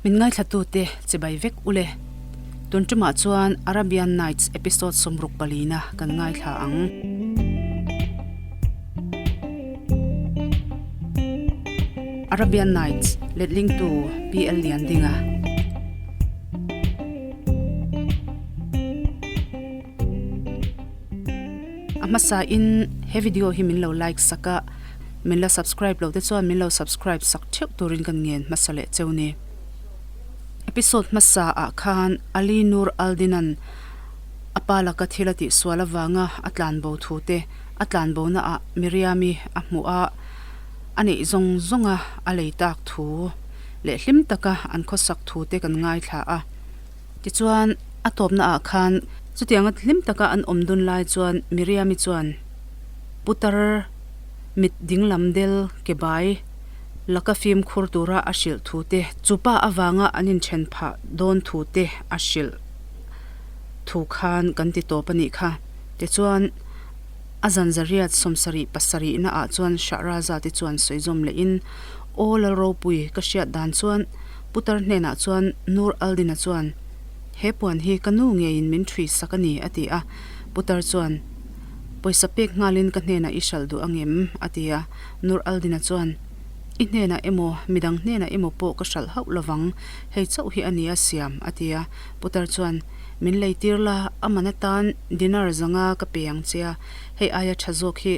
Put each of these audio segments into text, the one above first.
Min ngaithlatute chibai vek ule. Tun tumah chuan Arabian Nights episode 64 na kan ngaithla ang. Arabian Nights letlingtu PL Liandinga. A hmasa in he video hi min lo like sak a, min la subscribe loh te chuan min lo subscribe sak theuh turin kan ngen hmasa leh cheu ni. Episode hmasa ah khan Ali Nur Aldinan a pa laka thil a tih sual avanga a tlan bo thu te, a tlan bo na ah Miriam-i a hmuh a, a neih zawng zawng a a lei tak thu leh hlim taka an khawsak thu te kan ngaithla a. Tichuan, a tawpna ah khan chutianga hlim taka an awm dun lai chuan Miriam-i chuan putar mit dinglam del ke bai laka fimkhur tura a hrilh thu te, chu pa avanga an inthen phah dawn thu te a hrilh thu khan kan ti tawp a nih kha. Tichuan, a zanzariat sawmsarih pasarihna ah chuan Shahraza te chuan sawi zawm lehin, Aw Lalropui, ka hriat dan chuan Putar hnenah chuan Nur Aldina chuan, He puan hi ka nu ngeiin min ṭhui sak a ni, a ti a. Putar chuan, Pawisa pek nghalin ka hnenah i hralh duh angem? a ti a. Nur Aldina chuan, I hnenah emaw, midang hnenah emaw pawh ka hralh hauh lovang, hei chauh hi a ni a siam, a ti a. Putar chuan, Min leitir la, a man atan dinar zanga ka pe ang che a, hei aia ṭha zawk hi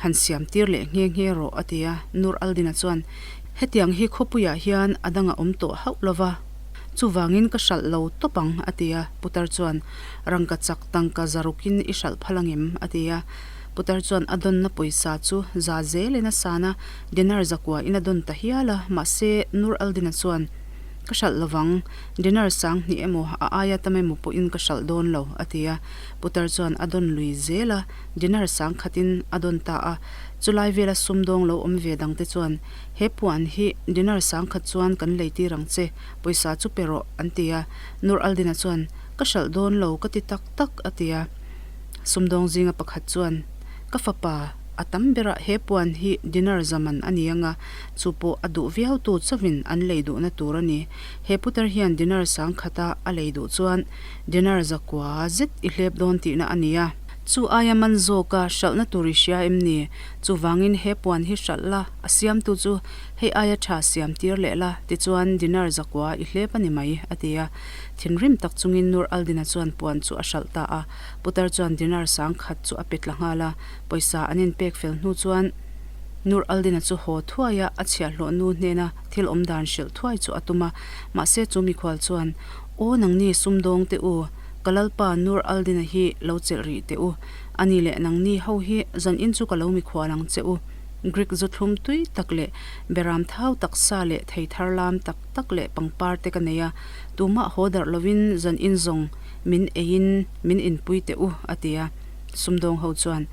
han siam tir leh nghe nghe rawh, a ti a. Nur Aldina chuan, Hetiang hi khawpuiah hian a dang a awm tawh hauh lo va, chuvangin ka hralh lo tawp ang, a ti a. Putar chuan, Rangka chak tangka zarukin i hralh phal angem? a ti a. Putar chuan a dawnna pawisa chu za zelin a san a, dinar zakuain a dawn ta hial a, mahse Nur Aldina chuan, Ka hralh lo vang, dinar sang hnih emaw a aia tam emaw pawhin ka hralh dawn lo, a ti a. Putar chuan a dawn lui zel a, dinar sang khatin a dawn ta a. Chulai vela sumdawng lo awm ve dangte chuan, He puan hi dinar sangkhat chuan kan lei tir ang che, pawisa chu pe rawh, an ti a. Nur Aldina chuan, Ka hralh dawn lo, ka ti tak tak, a ti a. Sumdawng zinga pakhat chuan, Ka fapa, a tam berah he puan hi dinar zaman a ni anga, chu pawh a duh viau tu chauhin an lei duhna tur a ni. He putar hian dinar sangkhata a lei duh chuan dinar zakua zet i hlep dawn tihna a ni a. Chu aia man zawka hralhna tur i hria em ni? Chuvangin he puan hi hralh la, a siamtu chu hei aia tha siam tir leh la, tichuan dinar zakua i hlep a ni mai, a ti a. Thinrim tak chungin Nur Aldina chuan puan chu a hralh ta a. Putar chuan dinar sang khat chu a pe tla nghal a. Pawisa an inpek fel hnu chuan Nur Aldina chu haw thuai a, a chhiahhlawh nu hnena thil awm dan hrilh thuai chu a tum a. Mahse chu mikhual chuan, Aw nangni sumdawng teh u, ka lalpa Nur Aldina hi lo chelh rih teh u. A ni leh nangni ho hi zan in chu ka lo mikhual ang che u. Greek zu thlum tui tak leh beram thau tak sa leh thei thar lam tak tak leh pangpar te ka nei a, tumah haw darh lovin zan in zawng min eiin min inpui teh u, a ti a. Sumdawng ho chuan,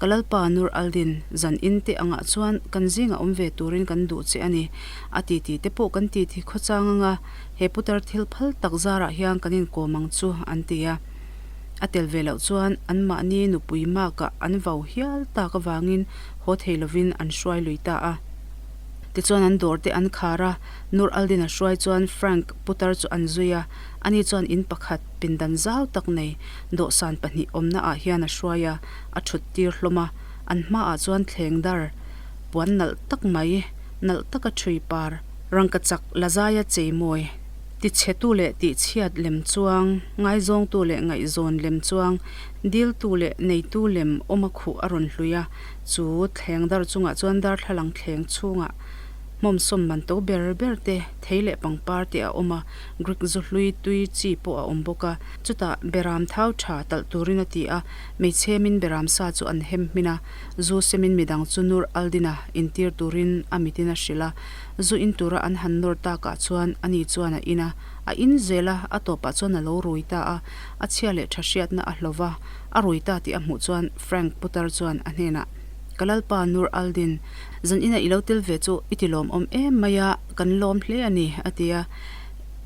Ka lalpa Nur Aldin, zan in te angah chuan kan zingah awm ve turin kan duh che a ni, a ti ti te pawh kan ti thi khawchang anga he putar thil phal tak zarah hian kan inkawm ang chu, an ti a. A tel ve loh chuan anmahni nupui makah an vau hial tak avangin haw thei lovin an hruai lui ta a. Tichuan an dawr te an khar a, Nur Aldin a hruai chuan Frank putar chu an zui a, ani chuan in pakhat pindan zau tak nei dawhsan pahnih awmna ah hian a hruai a, a thut tir hlawm a, an hmaah chuan thleng dar puan nalh tak mai, nalh taka ṭhui par, rangkachak lazaia chei mawi. Tichhetu leh tihchhiat lem chuang, ngaizawngtu leh ngaihzawn lem chuang, diltu leh neitu lem awm a khuh a rawn hlui a, chu thleng dar chungah chuan darthlalang thleng chhungah hmawmsawm man to ber ber te, thei leh pangpar te a awm a, Greek zu hlui tui chi pawh a awm bawk a, chutah beram thau tha talh turin a ti a, hmeichhemin beram sa chu an hem hmin a, zu semin midang chu Nur Aldina intir turin a mitin a hrilh a. Zu in tura an han nawr takah chuan ani chuan a in a, a in zel a, a tawpah chuan a lo rui ta a, a chhia leh tha hriatna a hlo va, a rui ta tih a hmuh chuan Frank putar chuan a hnenah, Ka lalpa Nur Aldin, zan ina i lo tel ve chu i ti lawmawm em mai a, kan lawm hle a ni, a ti a.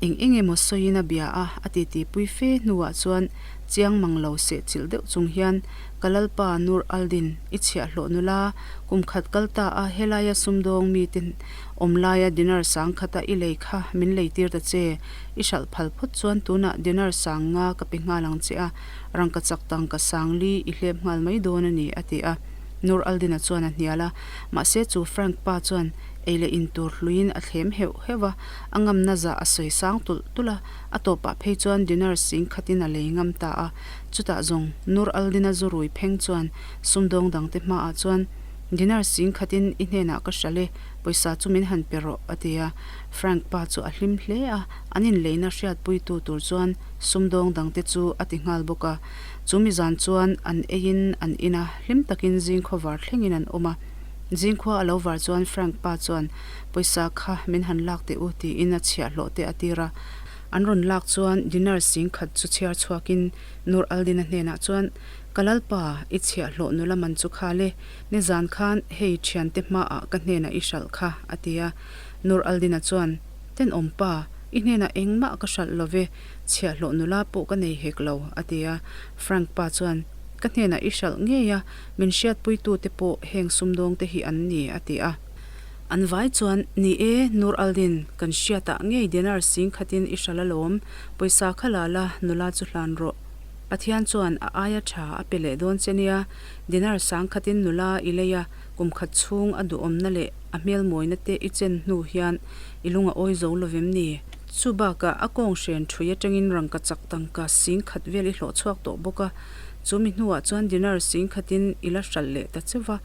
Eng eng emaw sawiin a bia a, a titi pui fe hnuah chuan Chiang mang lo sehchilh deuh chung hian, Ka Lalpa Nur al-Din, i chhiahhlawh nula, kum khat kal ta a, helaia sumdawng mite awm laia dinar sang khata i lei kha min leitir ta che. I hralh phal phawt chuan tunah dinar sang nga ka pe nghal ang che a, rangkachak tangka sang li i hlep nghal mai dawn a ni, a ti a. Nur al-Din-a chuan a hnial a, mahse chu Frank pa chuan ei leh in tur hluiin a thlem heuh heuh a, a ngamna zah a sawi sang tulh tulh a. A tawpah phei chuan dinar sing khatin a lei ngam ta a. Chutah zawng Nur al-Din-a zu rui pheng chuan sumdawng dangte hmaah chuan, Dinar sing khatin i hnenah ka hral e, pawisa chu min han pe rawh, a ti a. Frank pa chu a hlim hle a, an inleina hriatpuitu tur chuan sumdawng dangte chu a ti nghal bawk a. Chu mi zan chuan an eiin an in a, hlim takin zingkhaw var thlengin an awm a. Zingkhua a lo var chuan Frank pa chuan, Pawisa kha min han lak teh u, tiin a chhiahhlawh te a tir a. An rawn lak chuan dinar sing khat chu chhiar chhuakin Nur al-Din-a hnenah chuan, Ka Lalpa, i chhiahhlawh nula man chu kha le, nizan khan hei thiante hmaah ka hnenah i hralh kha, a ti a. Nur al-Din-a chuan, Tenawm pa, i hnenah engmah ka hralh lo ve, chhiahhlawh nula pawh ka nei hek lo, a ti a. Frank pa chuan, Ka hnenah i hralh ngei a, min hriatpuitute pawh heng sumdawngte hi an ni, a ti a. An vai chuan, Ni e, Nur al-Din, kan hriatah ngei dinar sing khatin i hral alawm, pawisa kha la la, nula chu hlan rawh. Pathian chuan a aia tha a pe leh dawn che nia, dinar sang khatin nula i lei a, kum khat chhung a duhawmna leh a hmelmawina te i chen hnu hian i lung a awi zo lovem ni? Chu bakah a kawng hren thui atangin rangka chak tangka sing khat vel i hlawh chhuak tawh bawk a, chu mi hnuah chuan dinar sing khatin i la hralh leh ta cheu va.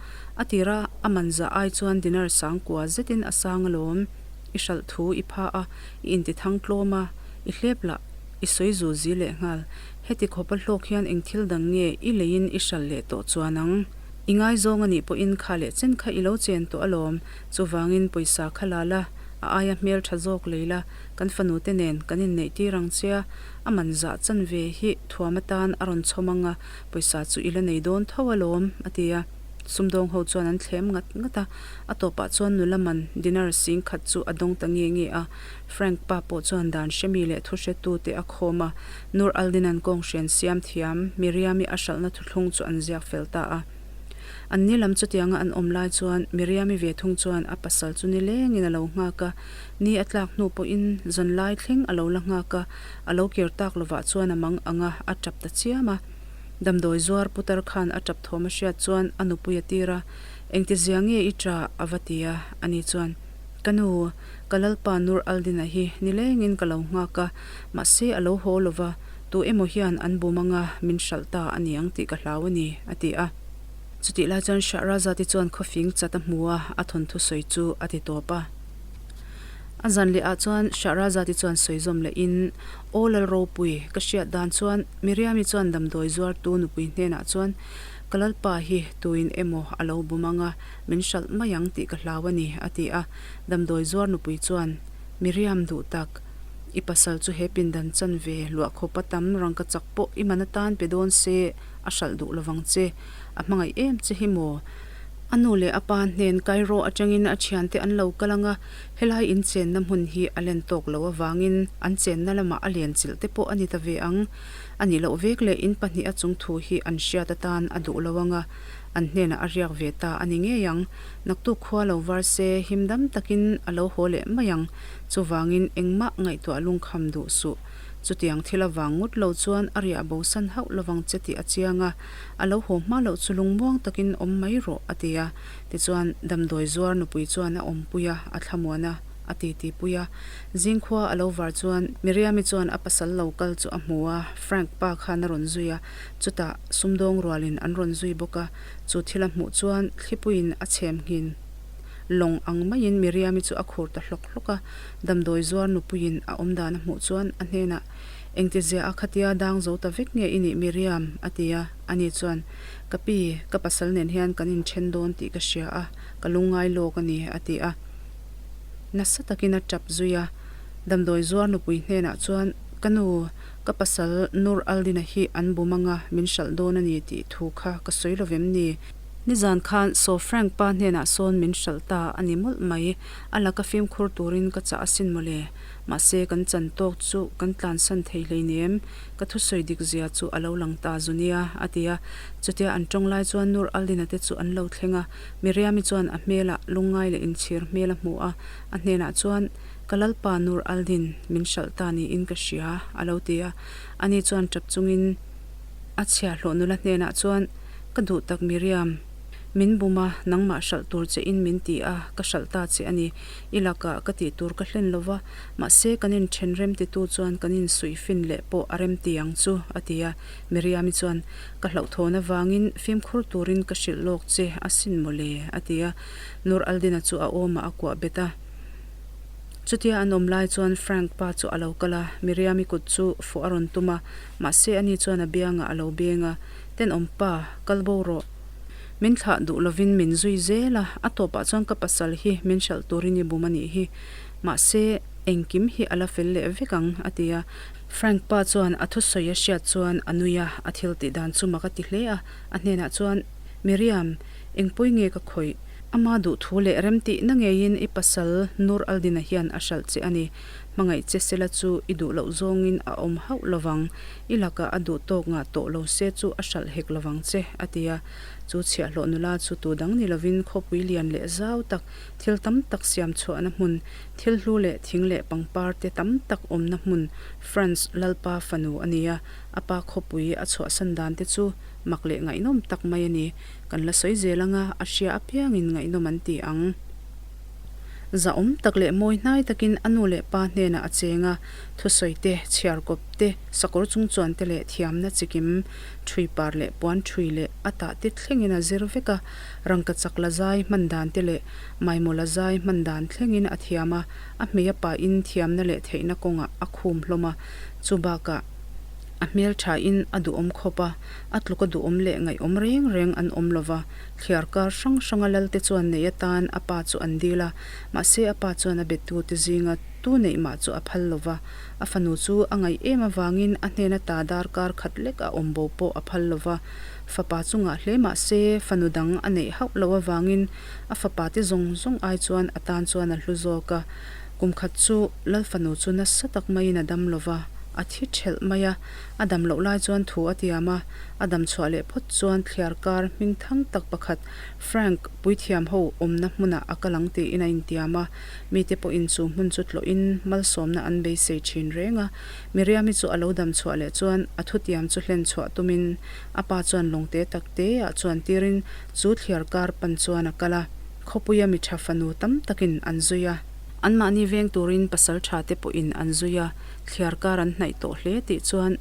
A tira a man zah ai chuan dinar sang kua zetin a sang alawm. I hralh thu i pha a, i inti thang tlawm a, i hlep lah i sawi zu zi leh nghal. Heti khawpa hlawk hian eng thil dang nge i leiin i hralh leh tawh chuan ang? I ngaizawng a nih pawhin kha leh chen kha i lo chen tawh alawm. Chuvangin pawisa kha la la, a aia hmel tha zawk lei la, kan fanu te nen kan inneih tir ang che a, a man zah chanve hi thuam atan a rawn chhawm ang a, Pawisa chu i la nei dawn tho alawm, a ti a. Sumdawng ho chuan an thlem ngat ngat a. A tawpah chuan nula man dinar sing khat chu a dawng ta nge nge a. Frank pa pawh chuan dan hremi leh thu hretute a khawm a. Nur al-Din-a'n kawnghrian siam thiam Miriam-i a hralhna thuthlung chu an ziak fel ta a. An ni lam chutianga an awm lai chuan Miriam-i ve thung chuan a pasal chu nilengin a lo nghak a. Ni a tlak hnu pawhin zanlai thleng a lo la nghak a. A lo kir tak lovah chuan a mang ang a, a tap ta chiam a. Damdawi zuar putar khan a tap thawm a hriat chuan a nupui a tir a, Engtizia nge i ṭah? a va ti a. Ani chuan, Ka nu, ka Lalpa Nur al-Din-a hi nilengin ka lo nghak a, mahse a lo haw lova, tu emaw hian an bum anga min hralh ta a ni ang tih ka hlau a ni, a ti a. Chutih lai chuan Shahrazad-i chuan khawfing chat a hmu a, a thawnthu sawi chu a ti tawp a. A zan leh ah chuan Shahrazad-i chuan sawi zawm leh in, Aw Lal Ropui, ka hriat dan chuan Miriam-i chuan damdawi zuartu nupui hnenah chuan ka Lalpa hi tuin emaw a lo bum ang a, min hralh mai ang tih ka hlau a ni, a ti a. Damdawi zuar nupui chuan, Miriam duh tak, i pasal chu he pindan chan ve luah khawpa tam rangka chak pawh i man atan pe dawn se a hralh duh lovang che, a hmangaih em che hi maw? A nu leh a pa hnen Cairo atangin a thiante an lo kal ang a, helai in chenna hmun hi a len tawk lo avangin an chenna lamah a len chilh te pawh a ni ta ve ang. A nih loh vek leh in pahniha chung thu hi an hriat atan a duh lo ang a, an hnenah a riak ve ta a ni ngei ang. Naktuk khua lo var se him dam takin a lo haw leh mai ang. Chuvangin engmah ngaihtuah lungkham duh suh. Chutiang thil avang ngawt lo chuan a riah bosan hauh lovang che tih a chiang a. A lo haw hma loh chu lungmuang takin awm mai rawh, a ti a. Tichuan, damdawi zuar nupui chuan a awmpui a, a thlamuan a, a titipui a. Zingkhua a lo var chuan Miriam-i chuan a pasal lo kal chu a hmu a, Frank pa khan a rawn zui a, chutah sumdawng rualin an rawn zui bawk a. Chu thil a hmuh chuan thlipuiin a chhem nghin lawng ang maiin Miriam-i chu a khur ta hlawk hlawk a. Damdawi zuar nupuiin a awmdan a hmuh chuan a hnenah, Engtizia a khatia dang zo ta vek nge i nih Miriam? a ti a, ani chuan, Ka pi, ka pasal nen hian kan inthen dawn tih ka hria a, ka lungngai lawk a ni, a ti a. Nasa takin a tap zui a, damdawi zuar nupui hnenah chuan, Ka nu, ka pasal Nur al-Din-a hi an bum anga min hralh dawn a ni tih thu kha ka sawi lo vem ni? Nizan khan Saw Frank pa hnenah sawn min hralh ta a ni mawlh mai. A laka fimkhur turin ka chah asin mawle. Mahse kan chan tawk chu kan tlansan thei hleinem, ka thusawi dik zia chu a lo lang ta zu nia, a ti a. Chutia an tawng lai chuan Nur Aldina te chu an lo thleng a, Miriami chuan a hmelah lungngai leh inchhir hmel a hmu a, a hnenah chuan, Ka lalpa Nur Aldin, min hralh ta niin ka hria, a lo ti a. Ani chuan tap chungin a chhiahhlawh nula hnenah chuan, Ka duh tak Miriam, min bum a, nangmah hralh tur che in min ti a, ka hralh ta che a ni. I lakah ka tih tur ka hlen lo va, mahse kan inthen rem titu chuan kan insuih fin leh pawh a rem ti ang chu, a ti a. Miriami chuan, Ka hlauhthawn avangin fimkhur turin ka hrilh lawk che asin mawle, a ti a. Nur Aldina chu a awmah a kuah bet a. Chutia an awm lai chuan Frank pa chu a lo kal a, Miriami kut chu fawh a rawn tum a, mahse ani chuan a biangah a lo beng a, Tenawm pa, kal bo rawh. Min thlah duh lovin min zui zel a, a tawpah chuan ka pasal hi min hralh turin i bum a nih hi. Mahse, engkim hi a la fel leh vek ang, a ti a. Frank pa chuan a thusawi a hriat chuan a nui a, a thil tih dan chu mak a ti hle a. A hnenah chuan, Miriam, engpawi nge ka khawih? Ama duh thu leh remtihna ngeiin i pasal Nur Aldina hian a hralh che a ni. Hmangaih che sela chu i duh loh zawngin a awm hauh lovang. I lakah a duh tawk ngah tawh lo se chu a hralh hek lovang che, a ti a. Chu chhiahhlawh nula chu tu dang ni lovin khawpui lian leh zau tak, thil tam tak siam chhuahna hmun, thil hlu leh thing leh pangpar te tam tak awmna hmun France Lalpa fanu a ni a. A pa khawpui a chhuahsan dan te chu mak leh ngaihnawm tak mai a ni. Kan la sawi zel anga a hria apiangin ngaihnawm an ti ang. Zahawm tak leh mawi hnai takin a nu leh pa hnenah a cheng a, thusawi te, chhiar kawp te, sakawr chungchuan te leh thiamna chikim, ṭhui par leh puan ṭhui leh a tah te thlengin a zir vek a, rangkachak la zai hman dan te leh maimaw la zai hman dan thlengin a thiam a, a hmei a pahin thiamna leh theihna kawngah a khum hlawm a, chu bakah a hmel thain a duhawm khawp a, a tluk a duhawm leh ngaihawm reng reng an awm lova. Thliar kar hrang hranga lalte chuan neih atan a pa chu an dil a, mahse a pa chuan a betute zinga tu neih mah chu a phal lo va. A fanu chu a ngaih em avangin a hnen ata darkar khat lek a awm bo pawh a phal lo va. Fapa chu ngah hle mah se fanu dang a neih hauh loh avangin a fapa te zawng zawng ai chuan a tan chuan a hlu zawk a. Kum khat chu lal fanu chu nasa tak maiin a dam lo va, a thi thelh mai a. A dam loh lai chuan thu a tiam a. A dam chhuah leh phawt chuan thliar kar hming thang tak pakhat Frank puithiam ho awmna hmunah a kal ang tiin a intiam a. Mite pawhin chu hmun chu tlawhin malsawmna an beisei thin reng a. Miriami chu a lo dam chhuah leh chuan a thutiam chu hlen chhuah tumin a pa chuan lawngte tak teah chuan tirin chu thliar kar pan chuan a kal a. Khawpuia mi tha fanu tam takin an zui a. Anmahni veng turin pasal tha te pawhin an zui a. Thliar kar an hnaih tawh hle tih chuan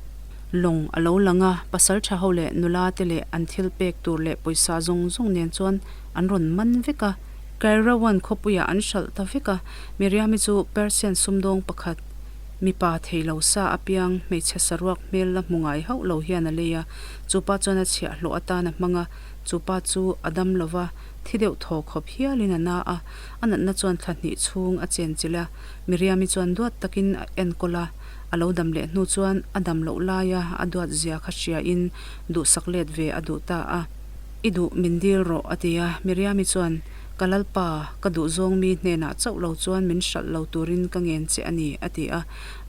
Lawng a lo lang a, pasal tha ho leh nula te leh an thil pek tur leh pawisa zawng zawng nen chuan an rawn man vek a. Kairawan khawpuiah an hralh ta vek a, Miriami chu Persian sumdawng pakhat, mipa thei lo sa apiang hmeichhe saruak hmel la hmu ngai hauh lo hian a lei a, chupa chuan a chhiahhlawh atan a hmang a, chupa chu a dam lo va, thi deuh thaw khawp hialin a na a, a natna chuan thla hnih chhung a chenchilh a, Miriami chuan duat takin a enkawl a. A lo dam leh hnu chuan a dam loh laia a duat zia kha hriain duhsak let ve a duh ta a. I duh min dil rawh a ti a. Miriami chuan, Ka Lalpa, ka duh zawng mi hnenah chauh lo chuan min hralh lo turin ka ngen che a ni a ti a.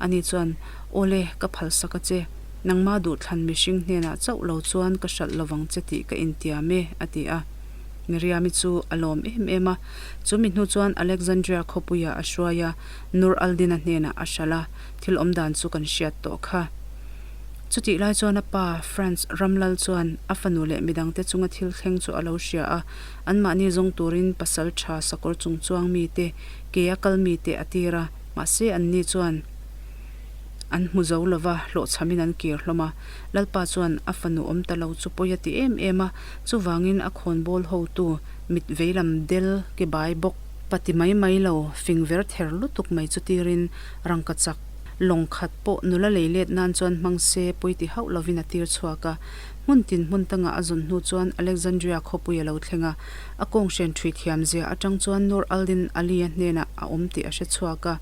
Ani chuan, Awle, ka phalsak a che. Nangma duhthlan mihring hnenah chauh lo chuan ka hralh lovang che tih ka intiam e a ti a. Miriami chu a lawm em em a. Chu mi hnu chuan Alexandria khawpuiah a hruai a. Nur al-Din-a hnenah a hralh a, thil awm dan chu kan hriat tawh kha. Chutih lai chuan a pa, France Ramlal chuan a fanu leh midangte chunga thil thleng chu a lo hria a, anmahni zawng turin pasal tha sakawr chung chuang mite, ke a kal mite a tir a, mahse anni chuan an hmu zo lo va, hlawhchhamin an kir hlawm a. Lalpa chuan a fanu awm ta lo chu pawi a ti em em a, chuvangin a khawnbawl hotu mit veilam del ke bai bawk, Pa ti mai mai lo, fing ver ther lutuk mai chu tirin rangka chak lawng khat pawh nula lei let nan chuan hmang se pui ti hauh lovin a tir chhuak a. Hmun tin hmun tangah a zawn hnu chuan Alexandria khawpui a lo thleng a, a kawnghren ṭhui thiam zia aṭang chuan Nur al-Din Ali-a hnenah a awm tih a hre chhuak a.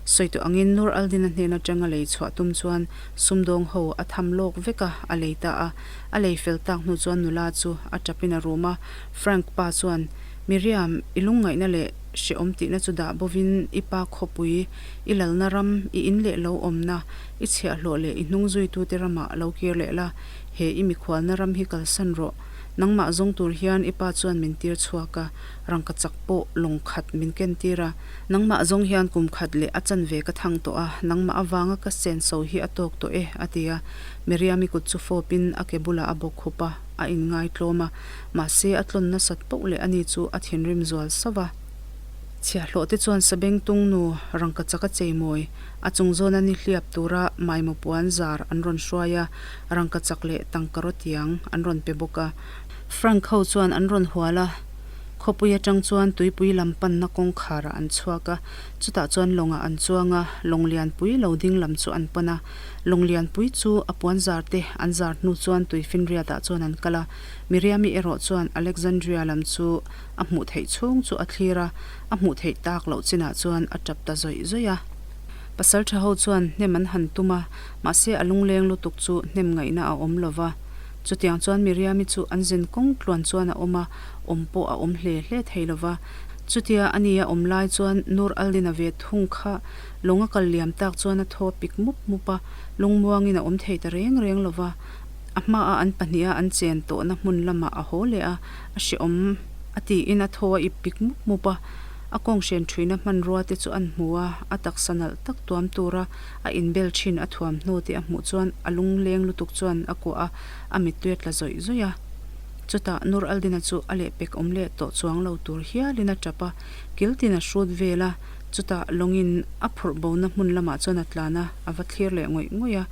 Sawi tawh angin Nur al-Din-a hnen atanga lei chhuah tum chuan sumdawng ho a tham lawk vek a, a lei ta a. A lei fel tak hnu chuan nula chu a tapin a rum a. Frank pa chuan, Miriam, i lungngaihna leh hrehawm tihna chu dah bovin i pa khawpui, i lalna ram, i in leh lo awmna, i chhiahhlawh leh i hnung zuitute ramah lo kir leh la, he i mikhualna ram hi kalsan rawh. Nangmah zawng tur hian i pa chuan min tir chhuak a, rangkachak pawh lawng khat min ken tir a. Nangmah zawng hian kum khat leh a chanve ka thang tawh a, nangmah avanga ka senso hi a tawk tawh e, a ti a. Miriami kut chu fawpin a ke bulah a bawk khup a, a inngaitlawm a. Mahse, a tlawn nasat poh leh ani chu a thinrim zual sauh a. Chhiahhlawh te chuan Sabengtung nu rangkachak a cheimawi, a chung zawna ni hliap tura maimaw puan zar an rawn hruai a, rangkachak leh tangkaraw tiang an rawn pe bawk a. Frank ho chuan an rawn hual a, khawpui atang chuan tuipui lam panna kawngkharah an chhuak a, chutah chuan lawngah an chuang a, lawng lianpui lo ding lam chu an pan a. Lawng lianpui chu a puan zar te an zar hnu chuan tuifinriatah chuan an kal a, Miriami erawh chuan Alexandria lam chu a hmuh theih chhung chu a thlir a, a hmuh theih tak loh chinah chuan a tap ta zawih zawih a. Pasal tha ho chuan hnem an han tum a, mahse a lungleng lutuk chu hnem ngaihna a awm lo va. Chutiang chuan Miriami chu an zin kawng tluan chuan a awm a, awm pawh a awm hle hle thei lo va. Chutia a nia awm lai chuan Nur al-Din-a ve thung kha lawng a kal liam tak chuan a thaw pik mup mup a, lungmuangin a awm thei ta reng reng lo va. A hmaah an pahniha an chen tawhna hmun lamah a haw leh a, a hrehawm a tiin a thaw a ip pik mup mup a. A kawnghren thuina hmanrua te chu an hmu a, a taksa nalh tak tuam tura a inbel thin a thuamhnaw te a hmuh chuan a lungleng lutuk chuan a kuah a, a mittui a tla zawih zawih a. Chutah Nur al-Din-a chu a lehpek awm leh tawh chuang lo tur hialin a tap a, kiltin a hrut vel a, chutah lawngin a phurh bona hmun lamah chuan a tlan a, a va thlir leh ngawih ngawih a.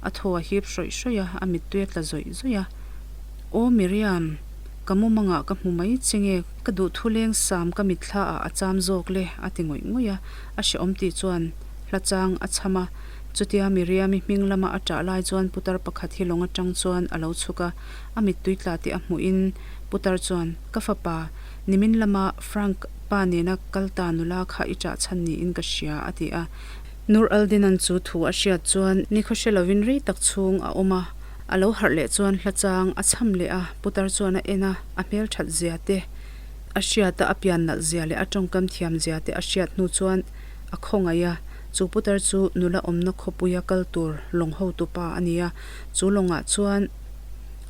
A thaw a hip hrawih hrawih a, a mittui a tla zawih zawih a. Aw Miriam, ka mumangah ka hmu mai che nge, ka duhthu leng sam ka mitthla ah a cham zawk le, a ti ngawih ngawih a. A hrehawm tih chuan hla chang a chham a. Chutia Miriami hming lama a ṭah lai chuan putar pakhat hi lawng aṭang chuan a lo chhuk a, a mittui tla tih a hmuhin putar chuan, Ka fapa, nimin lama Frank pa nena kal ta nula kha i ṭah chhan niin ka hria, a ti a. Nur al-Din-a'n chu thu a hriat chuan nikhaw hre lovin rei tak chhung a awm a, a lo harh leh chuan hla chang a chham leh a, putar chuan a en a, a hmel that zia te a hriat a, a pian nalh zia leh a tawngkam thiam zia te a hriat hnu chuan a khawngaih a, chu putar chu nula awmna khawpuia kal tur lawng hotu pa a ni a, chu lawngah chuan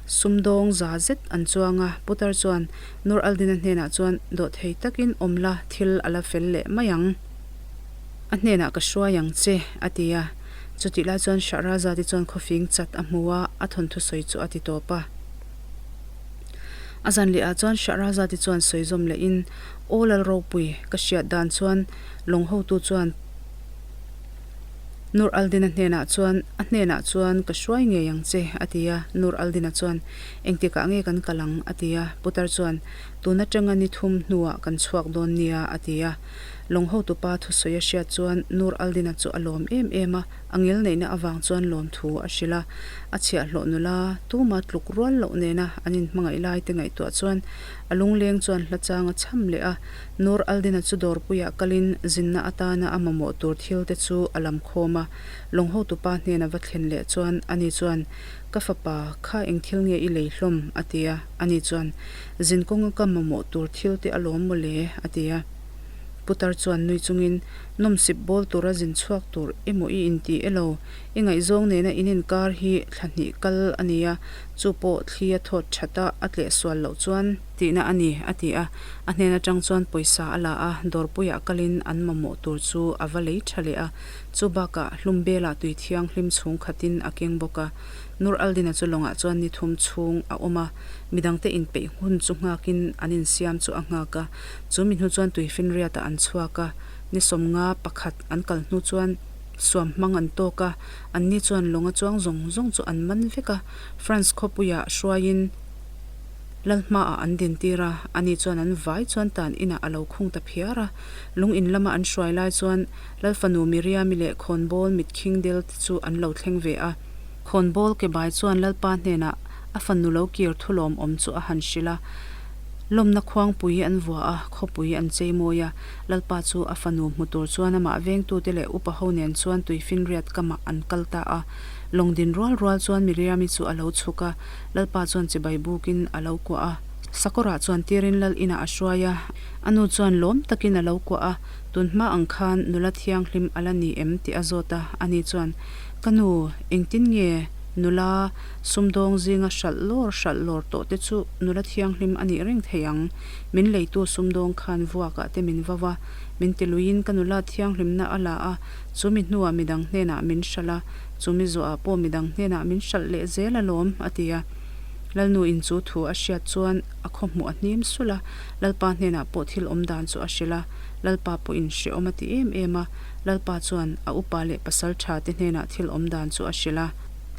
sumdawng za zet an chuang a, putar chuan Nur al-Din-a hnenah chuan dawhthei takin awm la thil a la fel leh mai ang. A hnenah ka hruai ang che, a ti a. Chutih lai chuan Shahrazad-i chuan khawfing chat a hmu a, a thawnthu sawi chu a ti tawp a. A zan lehah chuan Shahrazad-i chuan sawi zawm lehin, Aw Lalropui, ka hriat dan chuan lawng hotu chuan Nur al-Din-a hnenah chuan, A hnenah chuan ka hruai ngei ang che, a ti a. Nur al-Din-a chuan, Engtikah nge kan kal ang? a ti a. Putar chuan, Tun atanga ni thum hnuah kan chhuak dawn nia, a ti a. Lawng hotupa thusawi a hriat chuan Nur al-Din-a chu a lawm em em a, a ngil neihna avang chuan lawmthu a hrilh a. A chhiahhlawh nula tuma tluk rual loh nena an inhmangaih lai te ngaihtuah chuan a lungleng chuan hla chang a chham leh a. Nur al-Din-a chu dawrpuiah kalin zinna atana a mamawh tur thil te chu a lam khawm a. Lawng hotupa hnena va thlen leh chuan ani chuan, Ka fapa, kha eng thil nge i lei hlawm? a ti a. Ani chuan, Zin kawnga ka mamawh tur thil te a lawm mawle, a ti a. Putar chuan nui chungin, Nawmsip bawl tura zin chhuak tur emaw i inti elo? I ngaihzawng nena in inkar hi thla hnih kal a ni a, chu pawh thli a thawt that a, a tleh sual loh chuan. Tihna a ni, a ti a. A hnen atang chuan pawisa a la a, dawrpuiah kalin an mamawh tur chu a va lei tha leh a. Chu bakah hlum belah tui thianghlim chhung khatin a keng bawk a. Nur al-Din-a chu lawngah chuan ni thum chhung a awm a, midangte inpeih hun chu nghakin an insiam chu a nghak a. Chu mi hnu chuan tuifinriatah an chhuak a, ni sawmnga pakhat an kal hnu chuan suam hmang an tawk a, anni chuan lawnga chuang zawng zawng chu an man vek a, France khawpuiah hruaiin lal hmaah an dintir a, ani chuan an vai chuan tan inah a lo khung ta phiar a, lung in lama an hruai lai chuan Lal fanu Miriami leh khawnbawl mitkhing del te chu an lo thleng ve a. Khawnbawl ke bai chuan Lalpa hnenah a fanu lo kir thu lawmawm chu a han hrilh a. Lawmna khuangpui an vua a, khawpui an chei mawi a. Lalpa chu a fanu hmu tur chuan amah vengtute leh upa ho nen chuan tuifinriat kamah an kal ta a. Lawng din rual rual chuan Miriami chu a lo chhuk a, Lalpa chuan chibai bukin a lo kuah a. Sakawrah chuan tirin lal inah a hruai a, a nu chuan lawm takin a lo kuah a, tun hma ang khan nula thianghlim a la ni em tih a zawt a, ani chuan, Ka nu, engtin nge nula sumdawng zinga hralh lawr hralh lawr tawh te chu nula thianghlim a nih reng thei ang? Min leitu sumdawng khan vuakah te min vau a, min ti luiin ka nula thianghlimna a la a, chu mi hnuah midang hnenah min hralh a, chumi zawhah pawh midang hnenah min hralh leh zel alawm, a ti a. Lalnu in chu thu a hriat chuan a khawhmuh a hnim sulh a, Lalpa hnenah pawh thil awm dan chu a hrilh a, Lalpa pawhin hrehawm a ti em em a, Lalpa chuan a upa leh pasal tha te hnenah thil awm dan chu a hrilh a.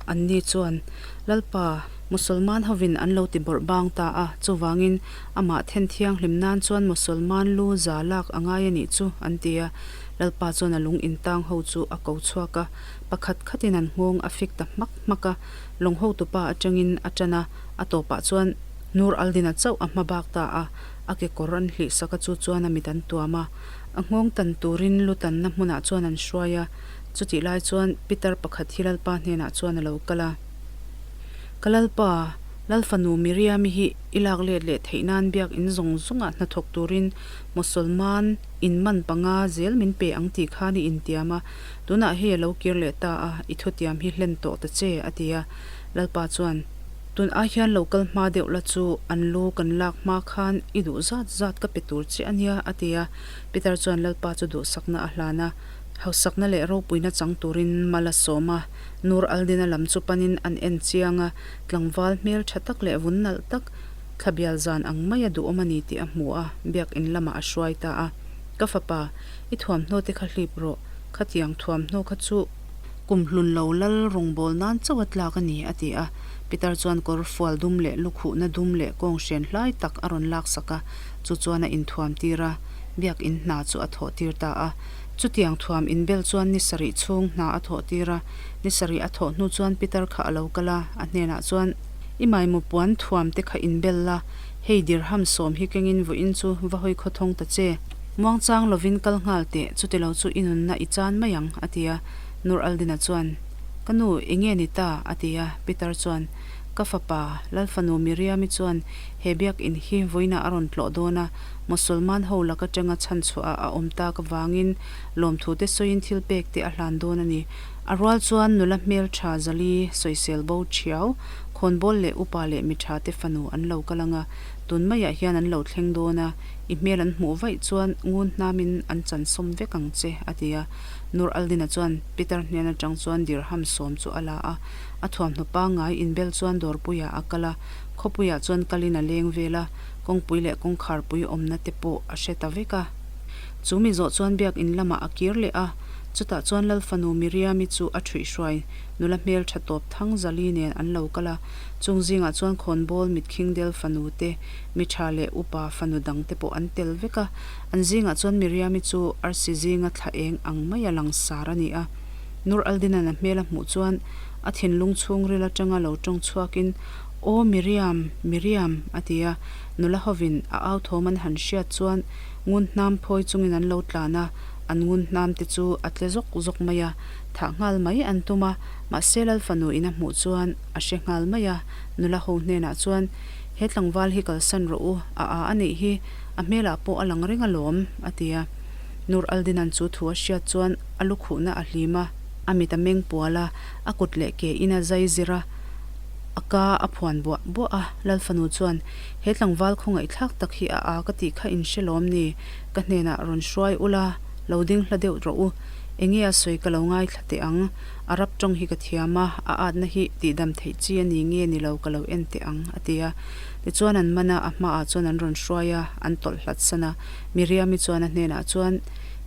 Anni chuan, Lalpa, Musalman hovin an lo ti bawrh bang ta a, chuvangin amah then thianghlim nan chuan Musalman lu za lak a ngai a nih chu, an ti a. Lalpa chuan a lung intang ho chu a ko chhuak a, pakhat khatin an nghawng a fik ta hmak hmak a, lawng hotupa atangin a tan a, a tawpah chuan Nur Aldina chauh a hma bak ta a, a kekawr an hlih sak a chu chuan a mit an tuam a, a nghawng tan turin lu tanna hmunah chuan an hruai a, chutih lai chuan Pitar pakhat hi Lalpa hnenah chuan a lo kal a. Ka Lalpa, Lalfanu Miriami hi i lak let leh theih nan biak in zawng zawngah hnathawk turin Mosolman in man panga zel min pe ang tih khan i intiam a, tunah hei a lo kir leh ta a, i thutiam hi hlen tawh ta che, a ti a. Lalpa chuan. Tun ai hian lo kal hma deuh la chu an lu kan lak hma khan i duh zat zat ka pe tur che a nia, a ti a. Peter chuan Lalpa chu duhsakna a hlan a, hausakna leh ropuina chang turin mal a sawm a. Nur Aldina lam chu panin an en chiang a, tlangval hmel tha tak leh vun nalh tak, thlabial zan ang maia duhawm a ni tih a hmu a, biakin lamah a hruai ta a. Ka fapa, i thuamhnaw te kha hlip rawh, khatiang thuamhnaw kha chu. Kum hlun lo lal rawngbâwl nân chauh a tlâk a ni, a ti a. Peter chuan kawr fual dum leh lukhuhna dum leh kawng hren hlai tak a rawn lâksak a, chu chuan a inthuam tîr a, biak in hna chu a thawh tîr ta a. Chutiang thuam inbel chuan ni sarih chhûng hna a thawh tîr a. Ni sarih a thawh hnu chuan Peter kha a lo kal a, a hnênah chuan, I maimaw puan thuam te kha inbel la, hei dirham sâwm hi kengin vawiin chu va hawi khawthawng ta che. Muangchang lovin kal nghal teh, chutilo chu i nunna i chan mai ang, a ti a. Nur Aldina chuan, Ka nu, enge ni ta? a ti a. Peter chuan, Ka fapa, Lalfanu Miriami chuan he biakin hi vawiinah a rawn tlawh dawn a, Mosolman ho lak atanga chhanchhuah a awm tak avangin lawmthu te sawiin thil pek te a hlan dawn a ni. A rual chuan nula hmeltha Zali sawisel bo thiau, khawnbawl leh upa leh mitha te fanu an lo kal ang a, tun maiah hian an lo thleng dawn a. I hmel an hmuh vaih chuan ngun hnamin an chansawm vek ang che, a ti a. Nur Aldina chuan Peter hnen atang chuan dirham sawm chu a la a. A thuamhnaw pangngai inbel chuan dawrpuiah a kal a, khawpuiah chuan kalin a leng vel a, kawngpui leh kawngkharpui awmna te pawh a hre ta vek a. Chu mi zawh chuan biakin lamah a kir leh a, chutah chuan Lalfanu Miriami chu a ṭhuihhruai nula hmel ṭha tawp thang Zali nen an lo kal a, chung zingah chuan khawnbawl mitkhingdel fanu te, Mi tha leh upa fanu dang te pawh an tel vek a, an zingah chuan Miriami chu arsi zinga thla eng ang maia langsar a ni a. Nur Aldina'n a hmel a hmuh chuan a thinlung chhungril atanga lo tawng chhuakin, Aw Miriam, Miriam, a ti a. Nula hovin a au thawm an han hriat chuan ngun hnam phawi chungin an lo tlan a, an ngun hnam te chu a tle zawk zawk mai a, thah nghal mai an tum a, mahse Lal fanu in a hmuh chuan a hre nghal mai a, nula ho hnenah chuan, He tlangval hi kalsan rawh u, a a a nih hi, a hmelah pawh a lang reng alawm, a ti a. Nur Aldinan chu thu a hriat chuan a lu khuhna a hlim a, a mit a meng pual a, a kut leh ke in a zai zir a, a ka a phuan buah buah a. Lalfanu chuan, He tlangval khawngaihthlak tak hi a a ka tih kha in hre lawm ni, ka hnenah rawn hruai ula, lo ding hla deuh rawh u, enge a sawi ka lo ngaithla teh ang. Arab tawng hi ka thiam a, a atna hi tihdam theih chi a ni nge ni lo ka lo en teh ang, a ti a. Tichuan an man a, a hmaah chuan an rawn hruai a, an tawlh hlat san a. Miriami chuan a hnenah chuan,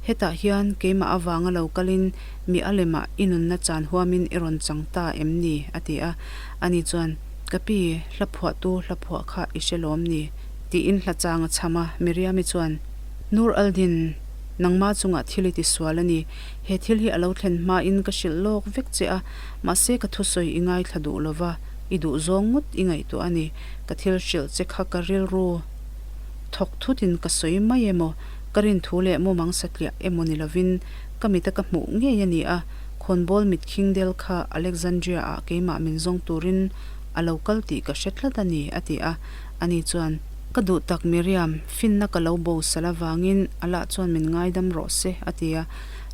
Hetah hian keimah avanga lo kalin mi a lemah i nunna chan huamin i rawn chang ta em ni? a ti a. Ani chuan, Ka pi, hla phuahtu hla phuah kha i hre lawm ni? tiin hla chang a chham a. Miriami chuan, Nur Aldin, nangma chungah thil i tisual a ni. He thil hi a lo thlen hmain ka hrilh lawk vek che a, mahse ka thusawi i ngaithla duh lo va, i duh zawng ngawt i ngaihtuah a ni. Ka thil hrilh che kha ka rilru. Thawk thutin ka sawi mai emaw, ka rin thu leh mumang satliah emaw ni lovin ka mita ka hmuh ngei a ni a, khawnbawl mit khing del kha Alexandria-ah keimah min zawng turin a lo kal tih ka hre tlat a ni, a ti a. Ani chuan, Ka duh tak Miriam, finna ka lo bo sal avangin Allah chuan min ngaidam rawh se, a ti a.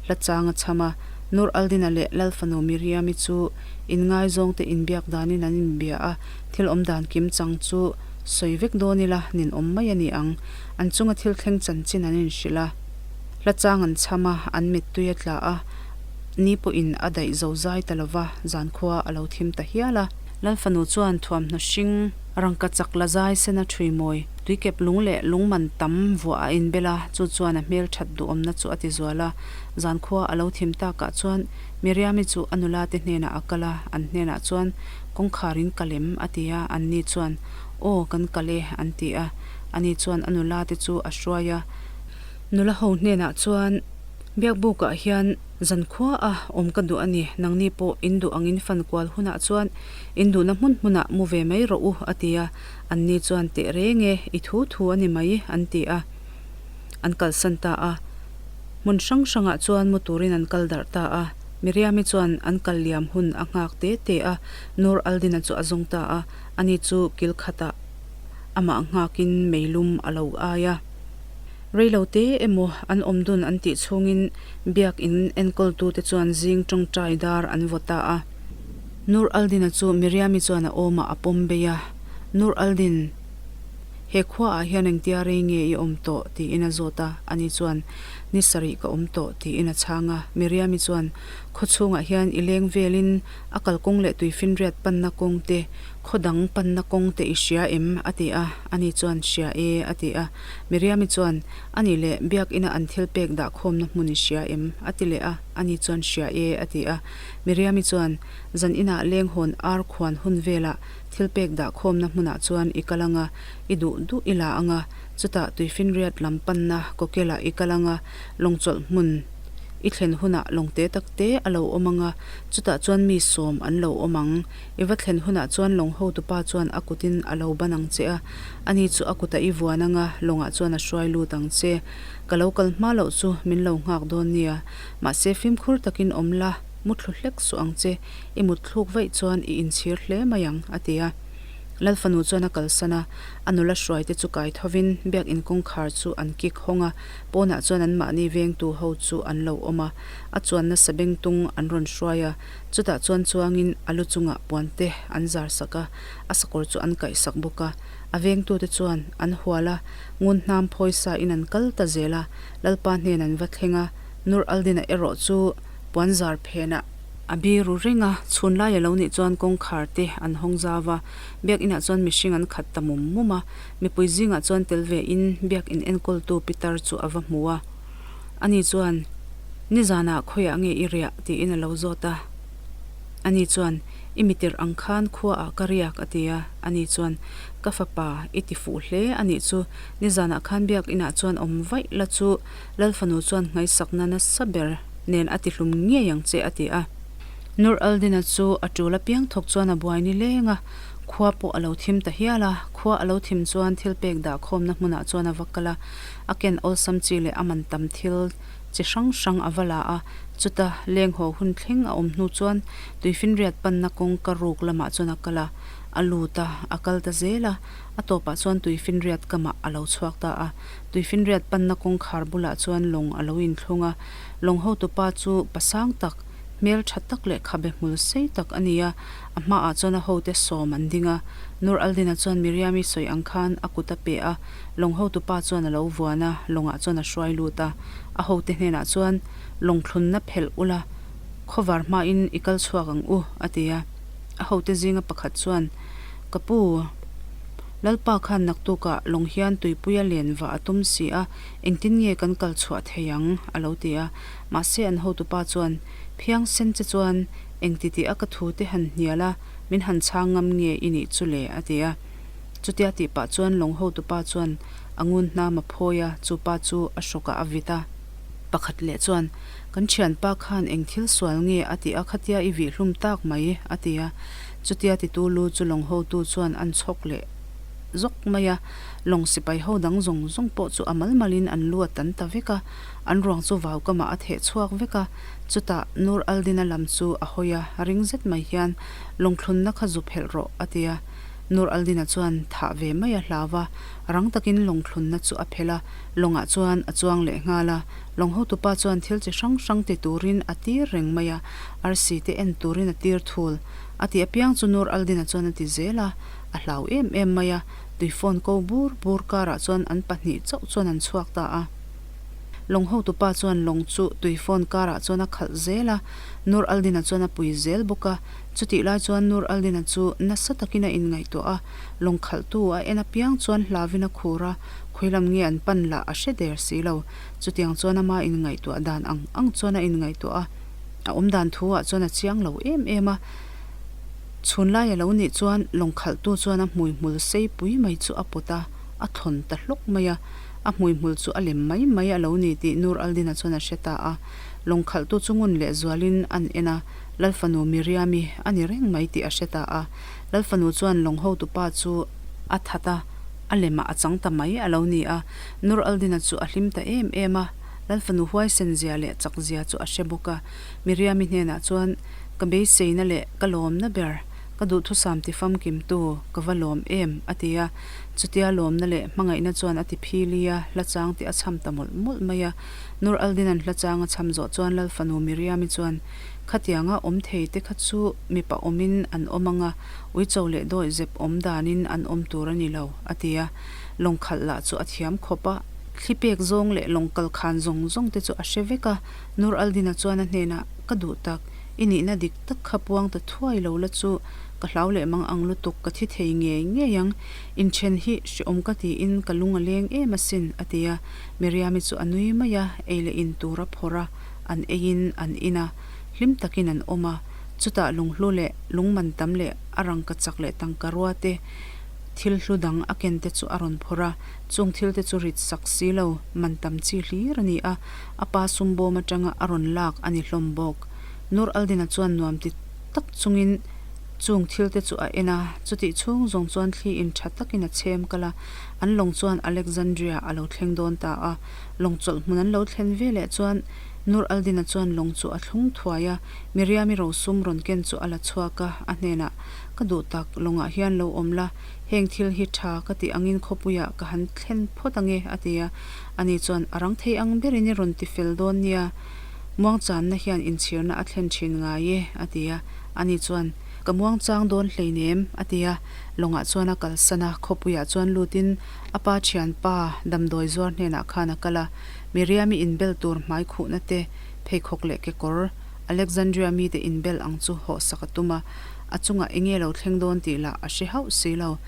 Hla chang a chham a, Nur al-Din-a leh Lalfanu Miriam-i chu inngaizawngte inbiak danin an inbia a, thil awm dan kim chang chu sawi vek dawn ila nin awm mai a ni ang. An chunga thil thleng chanchin an inhrilh a, hla chang an chham a, an mittui a tla a, ni pawhin a daih zo zai ta lo va, zankhua a lo thim ta hial a. Lalfanu chuan thuamhnaw hring rangka chak la zai sena ṭhui mawi, tuikep lung leh lung man tam vuah a inbel a, chu chuan a hmel ṭhat duhawmna chu a ti zual a. Zankhua a lo thim takah chuan Miriami chu a nula te hnenah a kal a, an hnenah chuan, Kawngkhar in kal em? a ti a, anni chuan, Aw, kan kal e, an ti a. Ani chuan a nula te chu a hruai a. Nula ho hnenah chuan, Biakbukah hian zankhua a awm ka duh a ni, nangni pawh in duh angin fan kual hunah chuan in duhna hmun hmunah mu ve mai rawh u, a ti a. Anni chuan, Teh reng e, i thu thu a ni mai, an ti a. An kalsan ta a. Hmun hrang hrangah chuan mu turin an kal darh ta a. Miriami chuan an kal liam hun a nghak te te a, Nur al-Din-a chu a zawng ta a, ani chu kil khatah amah nghakin meilum a lo ai a. Reilo te emaw an awm dun an tih chhungin biak in enkawltute chuan zing tawngtai dar an vaw ta a. Nur al-Din-a chu Miriami chuan a awmah a pawm bei a, Nur al-Din, He khuaah hian engtia rei nge i awm tawh? tiin a zawt a, ani chuan, Ni sarih ka awm tawh, tiin a chhang a. Miriami chuan, Khaw chhungah hian i leng velin a kalkawng leh tuifinriat panna kawng te, khaw dang panna kawng te i hria em? a ti a, ani chuan, Hria e, a ti a. Miriami chuan, Ani leh biak ina an thil pek dah khawmna hmun i hria em? a ti leh a, ani chuan, Hria e, a ti a. Miriami chuan, Zan inah leng hawn ar khuan hun velah Thil pek dah khawmna hmunah chuan i kal anga, i duh duh i la anga, chutah tuifinriat lam panna kawkelah i kal anga, lawngchawlh hmun i thlen hunah lawngte takte a lo awm anga, chutah chuan mi sawm an lo awm ang. I va thlen hunah chuan lawng hotupa chuan a kutin a lo ban ang che a, ani chu a kutah i vuan anga, lawngah chuan a hruai lut ang che. Ka lo kal hma loh chu min lo nghak dawn nia, mahse fimkhur takin awm la, muthlu hlek suh ang che. I mut thluk vaih chuan i inchhir hle mai ang, a ti a. Lal fanu chuan a kalsan a, a nula hruaite chu kai thovin biakin kawngkhar chu an kik hawng a, pawnah chuan anmahni vengtu ho chu an lo awm a, a chuanna sabengtung an rawn hruai a, chutah chuan chuangin a lu chungah puante an zar sak a, a sakawr chu an kaih sak bawk a, a vengtute chuan an hual a, ngun hnam phawi sa in an kal ta zel a, Lalpa hnen an va thleng a, Nur al-Din-a erawh chu puanzar phenah. A biru reng a, chhun lai a lo nih chuan kawngkhar te an hawng zau va, biakinah chuan mihring an khat ta mum mum a, mipui zingah chuan tel ve in biakin enkawltu pitar chu a va hmu a, ani chuan, Nizanah khawiah nge i riah? tiin a lo zawt a, ani chuan, I mitirh ang khan khuaah ka riak a ti a, ani chuan, Ka fapa, i ti fuh hle a nih chu, nizanah khan biakinah chuan awm vaih la chu Lalfanu chuan nghaisakna nasa ber nen a tihlum ngei ang che, a ti a. Nur al-Din-a chu a tul apiang thawk chuan a buai ni leng a, khua pawh a lo thim ta hial a. Khua a lo thim chuan thil pek dah khawmna hmunah chuan a va kal a, a ken awlsam chi leh a man tam thil chi hrang hrang a va la a. Chuta leng haw hun thleng a awm hnu chuan tuifinriat panna kawngka ruk lamah chuan a kal a, a lut a, a kal ta zel a, a tawpah chuan tuifinriat kamah a lo chhuak ta a. Tuifinriat panna kawngkhar bulah chuan lawng a lo inthlung a, lawng hotupa chu pasang tak, hmel tha tak leh khabe hmul sei tak a ni a, a hmaah chuan a hote sawm an ding a. Nur al-Din-a chuan Miriam-i sawi ang khan a kut a pe a, lawng hotupa chuan a lo vuan a, lawngah chuan a hruai lut a. A hote hnenah chuan, Lawng thlunna phelh ula, khawvar hmain i kal chhuak ang u, a ti a. A hote zinga pakhat chuan, Ka pu, Lalpa khan naktukah lawng hian tuipuia len vah a tum si a, engtin nge kan kal chhuah thei ang? a lo ti a. Mahse an hotupa chuan, Phiang sen che chuan engti tih a ka thu te han hnial a, min han chhang ngam nge i nih chu le? a ti a. Chutia tih pah chuan lawng hotupa chuan a ngun hnam a phawi a, chu pa chu a hrawkah a vit a. Pakhat leh chuan, Kan thianpa khan eng thil sual nge a tih a khatia i vih hlum tak mai? a ti a. Chutia titu lu chu lawng hotu chuan an chhawk leh. zawk mai a. Lawng sipai ho dang zawng zawng pawh chu a mal malin an lu a tan ta vek a, an ruang chu vau kamah a theh chhuak vek a. Chutah Nur al-Din-a lam chu a hawi a, ring zet mai hian, Lawngthlunna kha zu phelh rawh, a ti a. Nur al-Din-a chuan thah ve mai a hlau a, rang takin lawngthlunna chu a phelh a, lawngah chuan a chuang leh nghal a. Lawng hotupa chuan thil chi hrang hrang ti turin a tir reng mai a, arsi te en turin a tir thul. A tih apiang chu Nur al-Din-a chuan a ti zel a, a hlau em em mai a. Tuifawn ko bur bur karah chuan an pahnih chauh chuan an chhuak ta a. Lawng hotupa chuan lawng chu tuifawn karah chuan a khalh zel a, Nur al-Din-a chuan a pui zel bawk a. Chutih lai chuan Nur al-Din-a chu nasa takin a inngaihtuah a, lawng khalhtu a en apiang chuan hlavin a khur a, khawilam nge an pan lah a hre der si lo. Chutiang chuan ama inngaihtuah dan ang ang chuan a inngaihtuah a, a awm dan thu ah chuan a chiang lo em em a. Chhunlai a lo nih chuan lawng khalhtu chuan a hmuihmul sei pui mai chu a pawt a, a thawn ta hlawk mai a. A hmuihmul chu a lem mai mai a lo ni tih Nur al-Din-a chuan a hre ta a. Lawng khalhtu chu ngun leh zualin an en a, Lalfanu Miriam-i a ni reng mai tih a hre ta a. Lalfanu chuan lawng hotupa chu a that a, a lemah a chang ta mai a lo ni a. Nur al-Din-a chu a hlim ta em em a, Lalfanu huaisen zia leh chak zia chu a hre bawk a. Miriam-i hnenah chuan, Ka beiseina leh ka lawmna ber, ka duhthusam ti famkimtu, ka va lawm em? a ti a. Chutia lawmna leh hmangaihna chuan a ti phili a, hla chang tih a chham ta mawlh mawlh mai a. Nur al-Din-a'n hla chang a chham zawh chuan Lal fanu Miriam-i chuan, Khatianga awm thei te kha chu mipa awmin an awm ang a, uicho leh dawi zep awm danin an awm tur a ni lo, a ti a. Lawng khalh lah chu a thiam khawp a. Thli pek zawng leh lawng kal khan zawng zawng te chu a hre vek a. Nur al-Din-a chuan a hnenah, Ka duh tak, i nihna dik tak kha puang ta thuai lo la chu ka hlau leh mang ang lutuk, ka thi thei ngei ngei ang. Inthen hi hreawm ka tiin ka lung a leng em asin, a ti a. Miriam-i chu a nui mai a, ei leh in tur a phawrh a, an eiin an in a, hlim takin an awm a. Chutah lunghlu leh lungman tam leh a rangka chak leh tangka rua te, thil hlu dang a ken te chu a rawn phawrh a, chung thil te chu rit sak si lo, man tam chi hlir a ni a, a pa sum bawm atanga a rawn lak a ni hlawm bawk. Nur al-Din-a chuan nuam ti tak chungin chung thil te chu a en a, chutih chhung zawng chuan thli in tha takin a chhem kal a, an lawng chuan Alexandria a lo thleng dawn ta a. Lawng chawlh hmun an lo thlen ve leh chuan Nur al-Din-a chuan lawng chu a thlung thuai a, Miriam-i rosum rawn ken chu a la chhuak a, a hnenah, Ka duh tak, lawngah hian lo awm la, heng thil hi tha ka tih angin khawpuiah ka han thlen phawt ange, a ti a. Ani chuan, A rang thei ang berin i rawn ti fel dawn nia, muangchanna hian inchhirna a thlen thin ngai e, a ti a. Ani chuan, Ka muangchang dawn hleinem, a ti a. Lawngah chuan a kalsan a, khawpuiah chuan lutin a pa thianpa damdawi zuar hnenah khan a kal a. Miriam-i inbel tur hmai khuhna te, pheikhawk leh kekawr, Alexandria mite inbel ang chu hawhsak a tum a, a chungah enge lo thleng dawn tih lah a hre hauh si lo.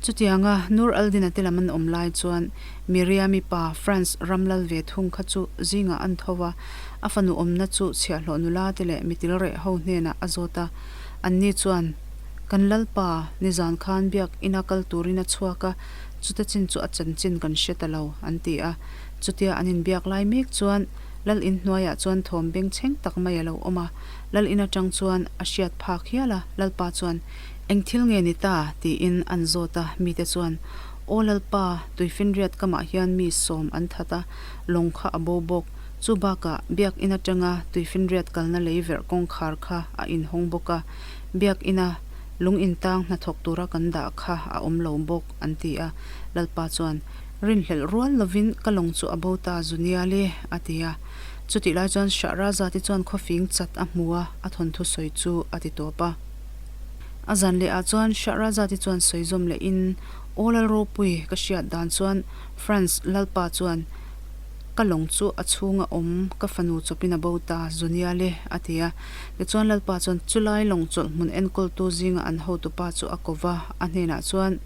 Chutianga Nur al-Din-a te lam an awm lai chuan Miriam-i pa France ram lal ve thung kha chu zingah an tho a, a fanu awmna chu chhiahhlawh nula te leh mitil reh ho hnenah a zawt a. Anni chuan, Kan lalpa, nizan khan biak ina kal turin a chhuak a, chuta chin chu a chanchin kan hre ta lo, an ti a. Chutia an inbiak lai mek chuan Lal in hnuaiah chuan thawm bengchheng tak mai a lo awm a. Lal in atang chuan a hriat phak hial a, Lalpa chuan, Eng thil nge ni ta? tiin an zawt a, mite chuan, Aw Lalpa, tuifinriat kamah hian mi sawm an that a, lawng kha a bo bawk. Chu bakah Biak In atanga tuifinriat kalna lei verh kawngkhar kha a inhawng bawk a, Biak Ina lung intang hnathawk tura kan dah kha a awm lo bawk, an ti a. Lalpa chuan, Rinhlelh rual lovin ka lawng chu a bo ta zu nia le, a ti a. Chutih lai chuan Shahrazad-i chuan khawfing chat a hmu a, a thawnthu sawi chu a ti tawp a. A zan leh ah chuan Shahrazad-i chuan sawi zawm lehin, Aw Lalropui, ka hriat dan chuan France Lalpa chuan ka lawng chu a chhunga awm ka fanu chawpin a bo ta zu nia le, a ti a. Tichuan Lalpa chuan chulai lawng chawlh hmun enkawltu zinga an hotupa chu a ko va, a hnenah chuan,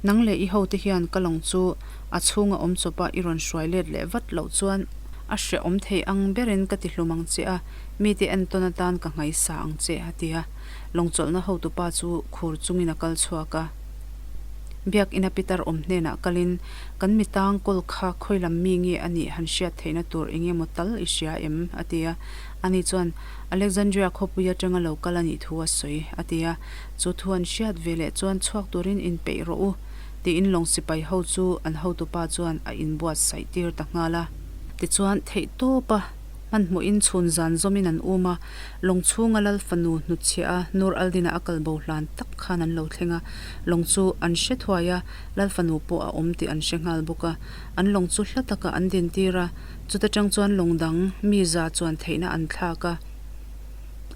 Nang leh i hote hian ka lawng chu a chhunga awm chawpa i rawn hruai let leh vat loh chuan a hrehawm thei ang berin ka ti hlum ang che a, mite entawn atan ka nghaisa ang che, a ti a. Lawng chawlhna hotupa chu khur chungin a kal chhuak a. Biakina pitar awm hnenah kalin, Kan mi tang kawl kha khawi lam mi nge a nih han hriat theihna tur eng emaw tal i hria em? a ti a. Ani chuan, Alexandria khawpui atanga lo kal a nih thu a sawi, a ti a. Chu thu an hriat ve leh chuan chhuak turin inpeih rawh u. Tiin lawng sipai ho chu an hotupa chuan a inbuatsaih tir ta nghal a. Tichuan, theihtawpa hmanhmawhin chhun zan zawmin an um a, lawng chhunga Lal fanu hnutchhiah a Nur al-Din-a a kal bo hlan tak khan an lo thleng a, lawng chu an hre thuai a, Lal fanu pawh a awm tih an hre nghal bawk a. An lawng chu hla takah an dintir a, chuta tang chuan lawng dang mi za chuan theihna an thlak a.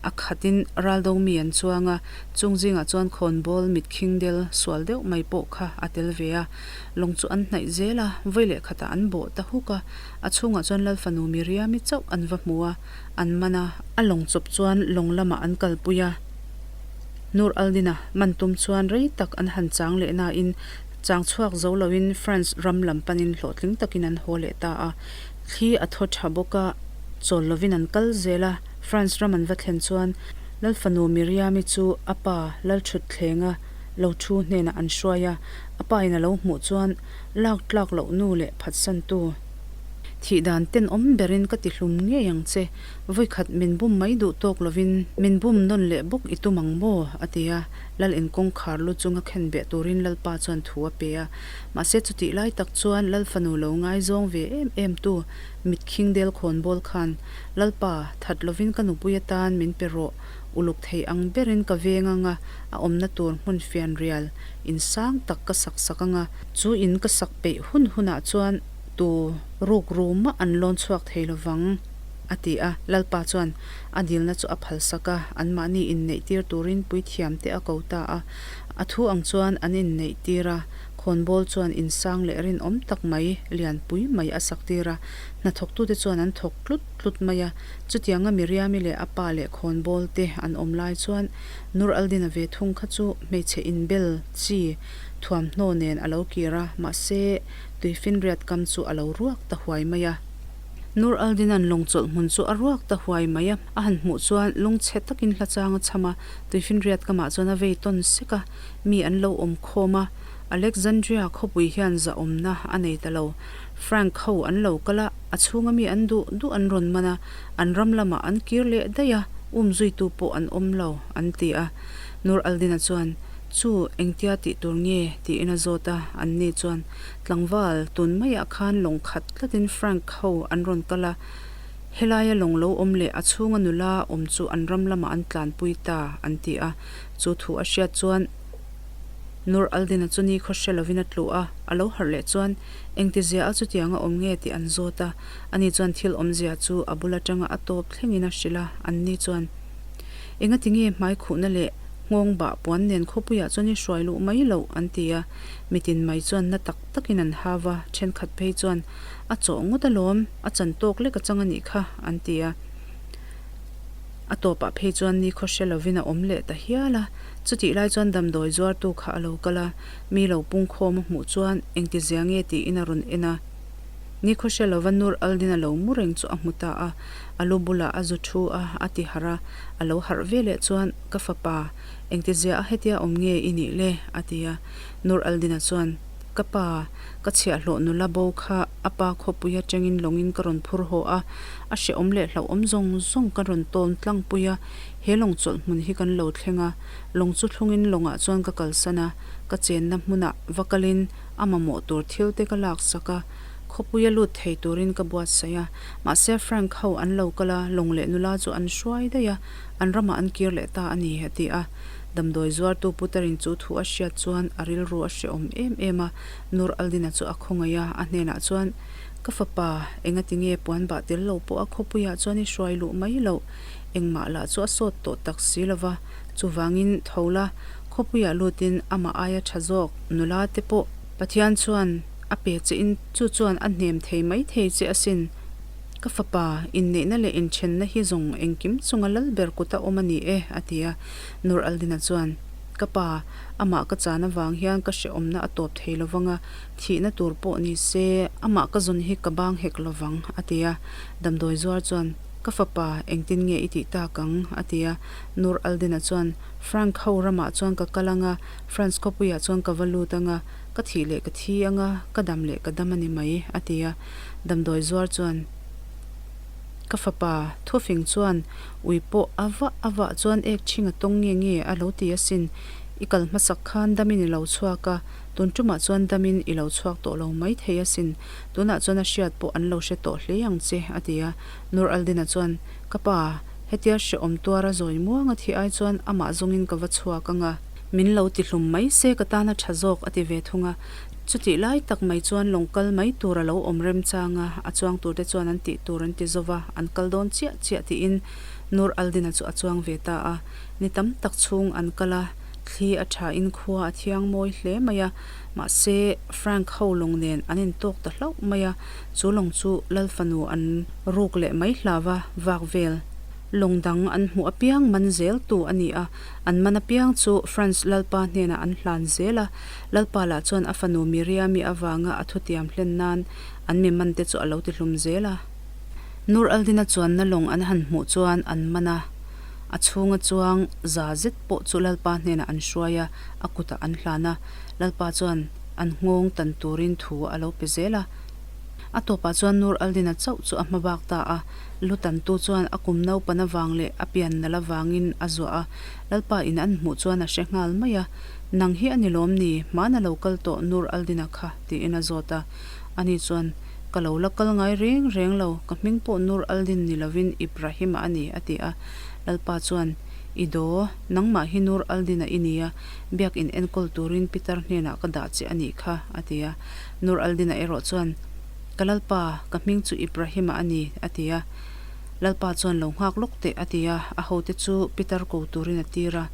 A khatin raldo mi an chuang a, chung zingah chuan khawnbawl mit khing del sual deuh mai pawh kha a tel ve a. Lawng chu an hnaih zel a, vawi leh khatah an bawh ta huk a, a chhungah chuan Lalfanu Miriami chauh an va hmu a, an man a. A lawng chawp chuan lawng lamah an kalpui a, Nur al-Din-a man tum chuan rei tak an han chang leh nain chang chhuak zo loin France ram lam panin hlawhtling takin an haw leh ta a. Thli a thaw tha bawk a, chawl lovin an kal zel a. France ram an va thlen chuan Lal fanu Miriami chu a pa Lalthutthlenga lo thu hnenah an hruai a, a pa in a lo hmuh chuan lak tlak loh nu leh phatsantu thih dan tenawm berin ka ti hlum ngei ang che, vawikhat min bum mai duh tawk lovin min bum nawn leh bawk i tum ang maw? a ti a, Lal in kawngkhar lu chunga khenbeh turin Lalpa chuan thu a pe a, mahse chutih lai tak chuan Lal fanu lo ngaizawng ve em em tu mitkhing del khawnbawl khan Lalpa, that lovin ka nupui atan min pe rawh, uluk thei ang berin ka veng anga a awmna tur hmun fianrial in sang tak ka sak sak anga, chu in ka sak peih hun hunah chuan tu ruk ru mah an lawn chhuak thei lovang, a ti a. Lalpa chuan a dilna chu a phal sak a, anmahni inneih tir turin puithiamte a ko ta a. A thu ang chuan an inneih tir a, khawnbawl chuan in sang leh rinawm tak mai, lianpui mai a sak tir a. Hnathawktute chuan an thawk tlut tlut mai a, chutianga Miriami leh a pa leh khawnbawl te an awm lai chuan Nur al-Din-a ve thung kha chu hmeichhe inbel chi thuamhnaw nen a lo kir a, mahse tuifinriat kam chu a lo ruak ta huai mai a. Nur al-Din-a'n lawng chawlh hmun chu a ruak ta huai mai a, a han hmuh chuan lungchhe takin hla chang a chham a, tuifinriat kamah chuan a vei tawn sek a, mi an lo awm khawm a, Alexandria khawpui hian zahawmna a nei ta lo. Frank ho an lo kal a, a chhunga mi an duh duh an rawn man a, an ram lamah an kir leh daih a, um zuitu pawh an awm lo, an ti a. Nur al-Din-a chuan, Chu, engtia tih tur nge? tiin a zawt a, anni chuan, Tlangval, tun maiah khan lawng khat tlatin Frank ho an rawn kal a, helaia lawng lo awm leh a chhunga nula awm chu an ram lamah an tlanpui ta, an ti a. Chu thu a hriat chuan Nur al-Din-a chu ni khaw hre lovin a tlu a, a lo harh leh chuan, Engtizia a chutiang a awm nge tih an zawt a, ani chuan thil awmzia chu a bul atanga a tawp thlengin a hrilh a, anni chuan, Engati nge hmai khuhna leh nghawng bah puan nen khawpuiah chuan i hruai luh mai loh? an ti a, mitin mai chuan na tak takin an hau a, thenkhat phei chuan, A chawh ngawt alawm, a chan tawk lek a chang a nih kha, an ti a. A tawpah phei chuan ni khaw hre lovin a awm leh ta hial a, chutih lai chuan damdawi zuartu kha a lo kal a, Mi lo pungkhawm a hmuh chuan engtizia nge tiin a rawn en a. Ni khaw hre lova Nur al-Din a lo mu reng chu a hmu ta a, a lu bulah a zu thu a, a ti harh a. A lo harh ve leh chuan, Ka fapa, engtizia a hetia awm nge i nih le? a ti a. Nur al-Din-a chuan, Ka pa, ka chhiahhlawh nula bo kha a pa khawpui atangin lawngin ka rawn phur haw a, a hrehawm leh hlauhawm zawng zawng ka rawn tawn tlangpui a, he lawng chawlh hmun hi kan lo thleng a, Lawng chu thlungin lawngah chuan ka kalsan a, ka chenna hmunah va kalin a mamawh tur thil te ka laksak a, khawpuia lut thei turin ka buatsaih a. Mahse Frank ho an lo kal a, lawng leh nula chu an hruai daih a, an ramah an kir leh ta a ni, a ti a. Damdawi zuartu Putarin chu thu a hriat chuan a rilru a hrehawm em em a, Nur al-Din-a chu a khawngaih a, a hnenah chuan, Ka fapa, engati nge puan bah tel lo pawh a khawpuiah chuan i hruai luh mai loh? Engmah lah chu a sawt tawh tak si lova, Chuvangin tho la, khawpuiah lutin amah aia tha zawk nula te pawh Pathian chuan a pe che in chu chuan a hnem thei mai thei che asin. Ka fapa, inneihna leh inthenna hi zawng engkim chunga lal ber kuta awm a ni e, a ti a. Nur al-Din-a chuan, Ka pa, amah ka chan avang hian ka hrehawmna a tawp thei lovang a, thihna tur pawh ni se, amah ka zawn hi ka bang hek lovang, a ti a. Damdawi zuar chuan, Ka fapa, engtin nge i tih tak ang? a ti a. Nur al-Din-a chuan, Frank ho ramah chuan ka kal ang a, France khawpuiah chuan ka va lut ang a, ka thih leh ka thi ang a, ka dam leh ka dam a ni mai, a ti a. Damdawi zuar chuan, Ka fapa, thufing chuan ui pawh a vah a vah chuan ek chhing a tawng nge nge a lo ti asin. I kal hmasak khan damin i lo chhuak a. Tun tumah chuan damin i lo chhuak tawh lo mai thei asin, tunah chuan a hriat pawh an lo hre tawh hle ang che, a ti a. Nur Aldina chuan, Ka pa, hetia hrehawm tuara zawi muanga thi ai chuan amah zawngin ka va chhuak ang a. Min lo ti hlum mai se ka tan a tha zawk, a ti ve thung a. Chutih lai tak mai chuan lawng kal mai tur a lo awm remchang a, a chuang turte chuan an tih tur an ti zo va, an kal dawn chiah chiah tiin Nur Aldina chu a chuang ve ta a. Ni tam tak chhung an kal a, thli a tha in khua a thiang mawi hle mai a, mahse Frank ho lawng nen an intawk ta hlauh mai a, chu lawng chu Lal fanu an ruk leh mai hlava vak vel. Lawng dang an hmuh apiang man zel tu a ni a, an man apiang chu France Lalpa hnenah an hlan zel a, Lalpa lah chuan a fanu Miriami avanga a thutiam hlen nan an mi man te chu a lo ti hlum zel a. Nur Aldina chuanna lawng an han hmuh chuan an man a, a chhunga chuang za zet pawh chu Lalpa hnenah an hruai a, a kutah an hlan a. Lalpa chuan an nghawng tan turin thu a lo pe zel a. A tawpah chuan Nur Aldina chauh chu a hma bak ta a, lu tantu chuan a kum naupan avang leh a pian nalh avangin a zuah a. Lalpa in an hmuh chuan a hre nghal mai a, Nang hi a ni lawm ni? Hmana lo kal tawh Nur Aldina kha, tiin a zawt a. Ani chuan, Ka lo la kal ngai reng reng lo, ka hming pawh Nur Aldin ni lovin Ibrahim-a a ni, a ti a. Lalpa chuan, I daw, nangmah hi Nur Aldin-a i nia, biakin enkawl turin Pitar hnenah ka dah che a nih kha, a ti a. Nur Aldin-a erawh chuan, Ka Lalpa, ka hming chu Ibrahim-a a ni, a ti a. Lalpa chuan, Lo nghak lawk teh, a ti a. A hote chu Pitar ko turin a tir a.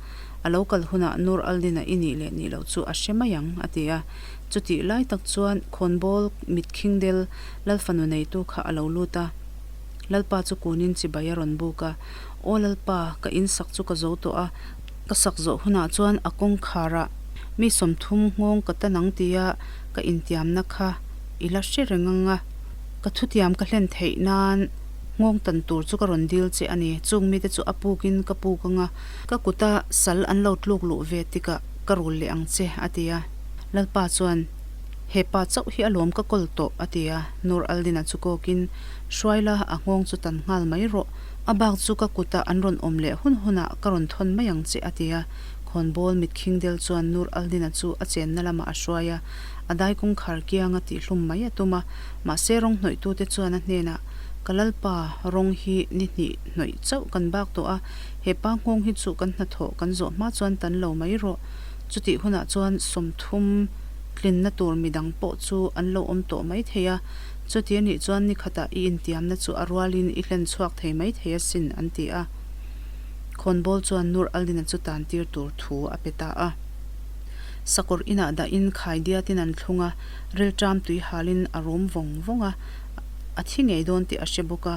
A lo kal hunah Nur Aldin-a i nih leh nih loh chu a hre mai ang, a ti a. Chutih lai tak chuan khawnbawl mit khing del Lal fanu neitu kha a lo lut a. Lalpa chu kunin chibai a rawn buk a, Aw Lalpa, ka in sak chu ka zo tawh a, ka sak zawh hunah chuan a kawngkharah mi 30 nghawng ka ta nang tia ka intiamna kha i la hre reng ang a, ka thutiam ka hlen theih nan nghawng tan tur chu ka rawn dil che a ni. Chung mite chu a pukin ka puk ang a, ka kuta sal an lo tluk luh ve tikah ka rul leh ang che, a ti a. Lalpa chuan, He pa chauh hi alawm ka kawl tawh, a ti a. Nur Aldina chu kawkin, Hruai la, a nghawng chu tan nghal mai rawh. A bak chu ka kuta an rawn awm leh hun hunah ka rawn thawn mai ang che, a ti a. Khawnbawl mit khing del chuan Nur Aldina chu a chenna lamah a hruai a, a dai kawngkhar kianga tihhlum mai a tum a. Mahse rawng hnawihtute chuan a hnenah, Ka Lalpa, rawng hi ni hnih hnawih chauh kan bak tawh a, he pa nghawng hi chu kan hnathawh kan zawh hma chuan tan lo mai rawh. Chutih hunah chuan 30 tlinna tur midang pawh chu an lo awm tawh mai thei a, chuti a nih chuan ni khatah i intiamna chu a rualin i hlen chhuak thei mai thei asin, an ti a. Khawnbawl chuan Nur Aldina chu tan tir tur thu a pe ta a. Sakawr inah dahin khai diatin an thlung a, rilṭam tui halin a rum vawng vawng a, a thi ngei dawn tih a hre bawk a.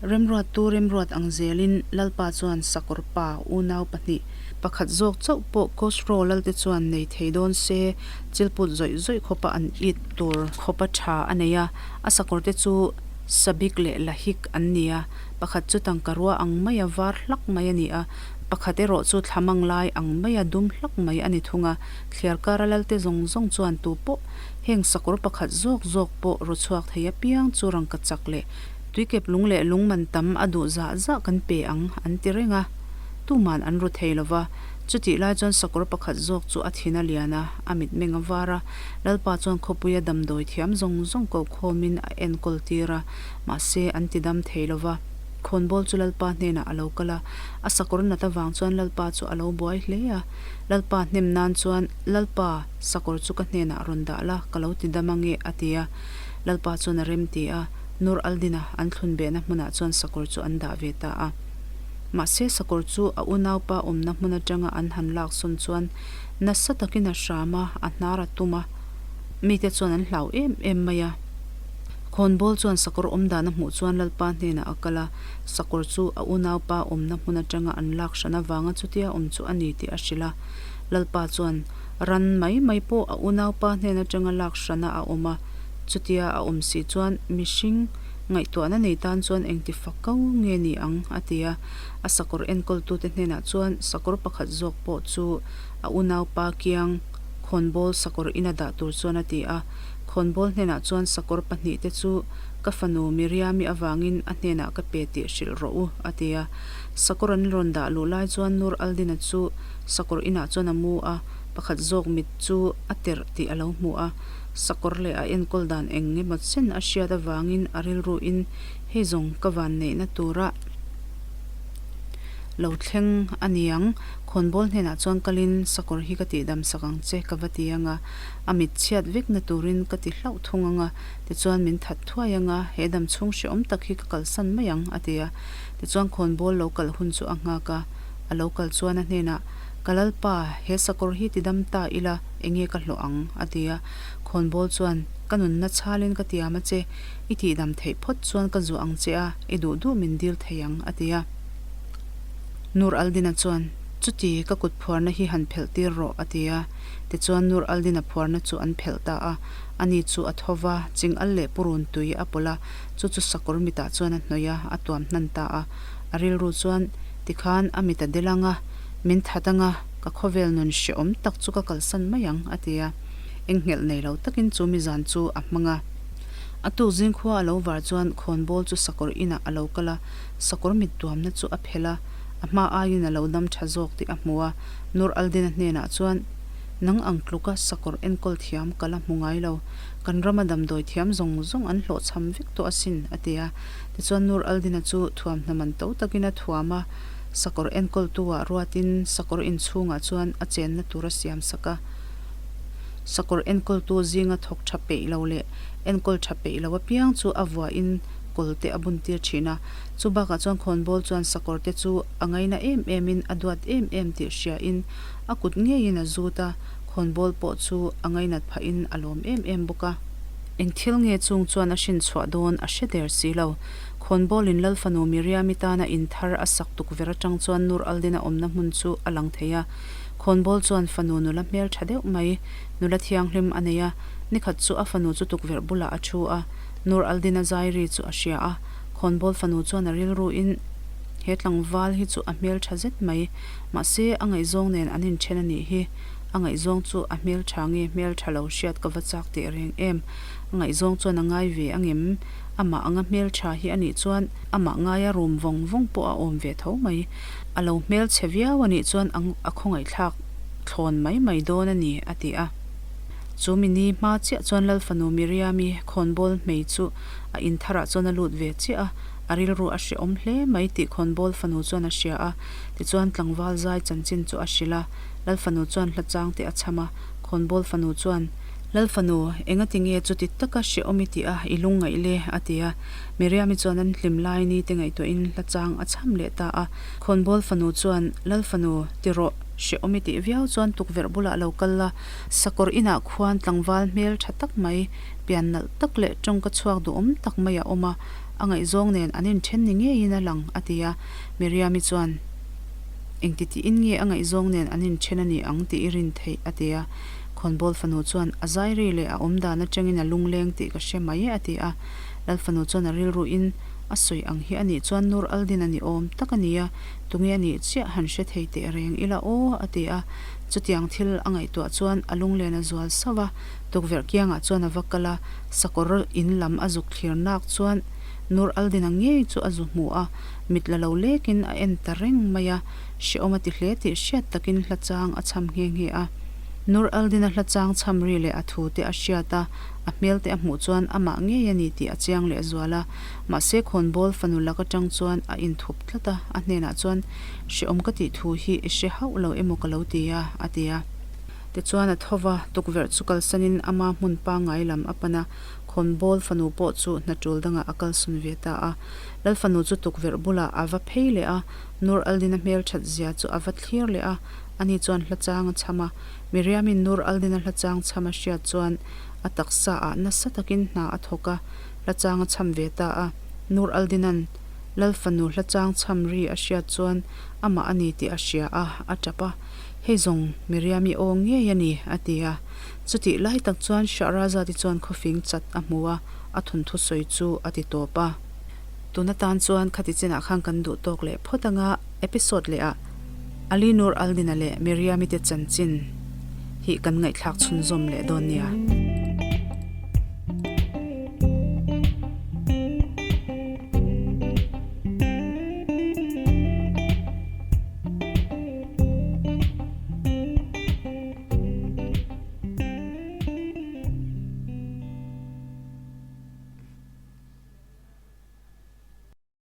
Remruattu remruat ang zelin Lalpa chuan sakawr pa unau pahnih, Pakhat zawk chauh pawh Khosrow lalte chuan nei thei dawn se, chilput zawih zawih khawpa an it tur khawpa tha a nei a, a sakawrte chu Sabik leh Lahik an ni a, pakhat chu tangka rua ang maia var hlak mai a ni a, pakhat erawh chu thlamang lai ang maia dum hlak mai a ni thung a, thliarkara lalte zawng zawng chuan tu pawh heng sakawr pakhat zawk zawk pawh ru chhuak thei apiang chu rangka chak leh tuikep lung leh lung man tam a duh zah zah kan pe ang an ti reng a. Tuman an ru thei lo va, chutih lai chuan sakawr pakhat zawk chu a thin a lian a, a mitmeng a var a. Lalpa chuan khawpuia damdawi thiam zawng zawng ko khawmin a enkawl tir a, mahse an ti dam thei lo va. Khawnbawl chu Lalpa hnenah a lo kal a, a sakawr nat avang chuan Lalpa chu a lo buai hle a. Lalpa hnem nan chuan, Lalpa, sakawr chu ka hnenah rawn dah la, ka lo ti dam ange, a ti a. Lalpa chuan a rem ti a, Nur Aldina an thlun behna hmunah chuan sakawr chu an dah ve ta a. Mahse sakawr chu a unaupa awmna hmun atanga an han lak sawn chuan nasa takin a hram a, a hnar a tum a, mite chuan an hlau em em mai a. Khawnbawl chuan sakawr awm dan a hmuh chuan Lalpa hnenah a kal a, sakawr chu a unaupa awmna hmun atanga an lak hran avanga chutia awm chu a ni tih a hrilh a. Lalpa chuan ran mai mai pawh a unaupa hnen atanga lak hrana a awm a, chutia a awm si chuan mihring Ngaihtuahna nei tan chuan engti fak ko nge ni ang? a ti a. A sakawr enkawltute hnenah chuan sakawr pakhat zawk pawh chu a unaupa kiang khawnbawl sakawr ina dah tur chuan a ti a. Khawnbawl hnenah chuan sakawr pahnihte chu ka fanu Miriami avangin a hnenah ka pe tih hrilh rawh u, a ti a. Sakawr an rawn dah luh lai chuan Nur Aldina chu sakawr inah chuan a mu a. Pakhat zawk mit chu a terh tih a lo hmu a, sakawr leh a enkawl dan eng emaw chen a hriat avangin a rilruin hei zawng ka van neihna tura lo thleng a ni ang. Khawnbawl hnenah chuan kalin sakawr hi ka tihdam sak ang che ka va ti ang a, a mit chhiat vekna turin ka ti hlauh thung ang a, tichuan min that thuai ang a, he dam chhung hrehawm tak hi ka kalsan mai ang a ti a. Tichuan khawnbawl lo kal hun chu a nghak a, a lo kal chuan a hnenah, Ka Lalpa, he sakawr hi tidam ta ila, enge ka hlawh ang? a ti a. Khawnbawl chuan, Ka nunna chhalin ka tiam a che, i tihdam theih phawt chuan ka zuah ang che a, i duh duh min dil thei ang, a ti a. Nur Aldina chuan, Chuti, ka kut phuarna hi han phelh tir rawh, a ti a. Tichuan Nur Aldina phuarna chu an phelh ta a. Ani chu a tho va, ching al leh purun tui a pawlh a, chu chu sakawr mitah chuan a hnawih a, a tuam hnan ta a. A rilru chuan, Tikhan a mit a del ang a, min that ang a, ka khawvel nun hrehawm tak chu ka kalsan mai ang, a ti a. Engnghelh nei lo takin chu mi zan chu a hmang a. A tuk zingkhua a lo var chuan khawnbawl chu sakawr inah a lo kal a, sakawr mit tuamna chu a phelh a, a hma aiin a lo dam tha zawk tih a hmu a. Nur Aldina hnenah chuan, Nang ang tluka sakawr enkawl thiam ka la hmu ngai lo, kan rama damdawi thiam zawng zawng an hlawhchham vek tawh asin, a ti a. Tichuan Nur Aldina chu thuamhna man to takin a thuam a, sakawr enkawltu-ah ruatin sakawr inchhungah chuan a chenna tur a siam sak a. Sakawr enkawltu zinga thawk tha peih lo leh enkawl tha peih lo apiang chu a vuahin kawl te a bun tir thin a. Chu bakah chuan khawnbawl chuan sakawr te chu a ngaina em emin a duat em em tih hriain a kut ngeiin a zut a, khawnbawl pawh chu a ngainat phahin a lawm em em bawk a. Eng thil nge chung chuan a hrin chhuah dawn a hre der si lo. Khawnbawlin Lal fanu Miriami tana in thar a sak tukverh atang chuan Nur Aldin a awmna hmun chu a lang thei a. Khawnbawl chuan fanu nula hmel tha deuh mai, nula thianghlim a nei a. Nikhat chu a fanu chu tukverh bulah a thu a, Nur Aldin a zai ri chu a hria a. Khawnbawl fanu chuan a rilruin, He tlangval hi chu a hmel tha zet mai, mahse a ngaihzawng nen an inthen a nih hi. A ngaihzawng chu a hmel tha nge hmel tha lo hriat ka va chak teh reng em. A ngaihzawng chuan a ngai ve angem? Amah anga hmel tha hi a nih chuan amah ngaia rum vawng vawng pawh a awm ve tho mai. A lo hmel chhe viau a nih chuan a khawngaihthlak thlawn mai mai dawn a ni, a ti a. Chu mi ni hma chiah chuan Lalfanu Miriami khawnbawl hmei chu a intharah chuan a lut ve chiah a, a rilru a hrehawm hle mai tih khawnbawl fanu chuan a hria a. Tichuan tlangval zai chanchin chu a hrilh a, Lalfanu chuan hla chang te a chham a, khawnbawl fanu chuan, Lalfanu, engati nge chuti taka hrehawm i tih a, i lungngaih le? a ti a. Miriami chuan an hlim lai ni te ngaihtuahin hla chang a chham leh ta a. Khawnbawl fanu chuan, Lalfanu, ti rawh, hrehawm i tih viau chuan tukverh bulah lo kal la, sakawr inah khuan tlangval hmel tha tak mai, pian nalh tak leh tawngka chhuak duhawm tak mai a awm a, a ngaihzawng nen an inthen ni ngeiin a lang, a ti a. Miriami chuan, Engti tiin nge a ngaihzawng nen an inthen a ni ang tih i rin theih? a ti a. Khawnbawl fanu chuan, A zai ri leh a awm dan atangin a lungleng tih ka hre mai, a ti a. Lal fanu chuan a rilruin, A sawi ang hi a nih chuan Nur Aldin a ni awm tak a nia, tunge a nih chiah han hre thei teh reng ila aw, a ti a. Chutiang thil a ngaihtuah chuan a lunglen a zual sauh a, tukverh kiangah chuan a va kal a, sakawr in lam a zuk thlir nak chuan Nur Aldin-a ngei chu a zu hmu a, mit la lo lekin a en ta reng mai a, hrehawm a ti hle tih hriat takin hla chang a chham nghe nghe a. Nur Aldin-a hla chang chham ri leh a thu te a hriat a, a hmel te a hmuh chuan amah ngei a ni tih a chiang leh zual a. Mahse khawnbawl fanu lak atang chuan a inthup tlat a, a hnenah chuan, Hrehawm ka tih thu hi i hre hauh lo emaw ka lo ti a, a ti a. Tichuan a tho va, tukverh chu kalsanin ama hmun pangngai lam a pan a, khawnbawl fanu pawh chu hna tul dangah a kalsawn ve ta a. Lal fanu chu tukverh bulah a va phei leh a, Nur Aldin-a hmel that zia chu a va thlir leh a, ani chuan hla chang a chham a. Miriamin Nur Aldin-a hla chang chham a hriat chuan a taksa ah nasa takin hna a thawk a, hla chang a chham ve ta a. Nur Aldin-a'n Lal fanu hla chang chham ri a hriat chuan amah a ni tih a hria a, a tap a, Hei zawng Miriami aw ngei a ni, a ti a. Chutih lai tak chuan Shahrazad-i chuan khawfing chat a hmu a, a thawnthu sawi chu a ti tawp a. Tun atan chuan khati chinah khan kan duh tawk leh phawt anga episode leh ah Ali Nur Aldina leh Miriami te chanchin hi kan ngaihthlak chhunzawm leh dawn nia.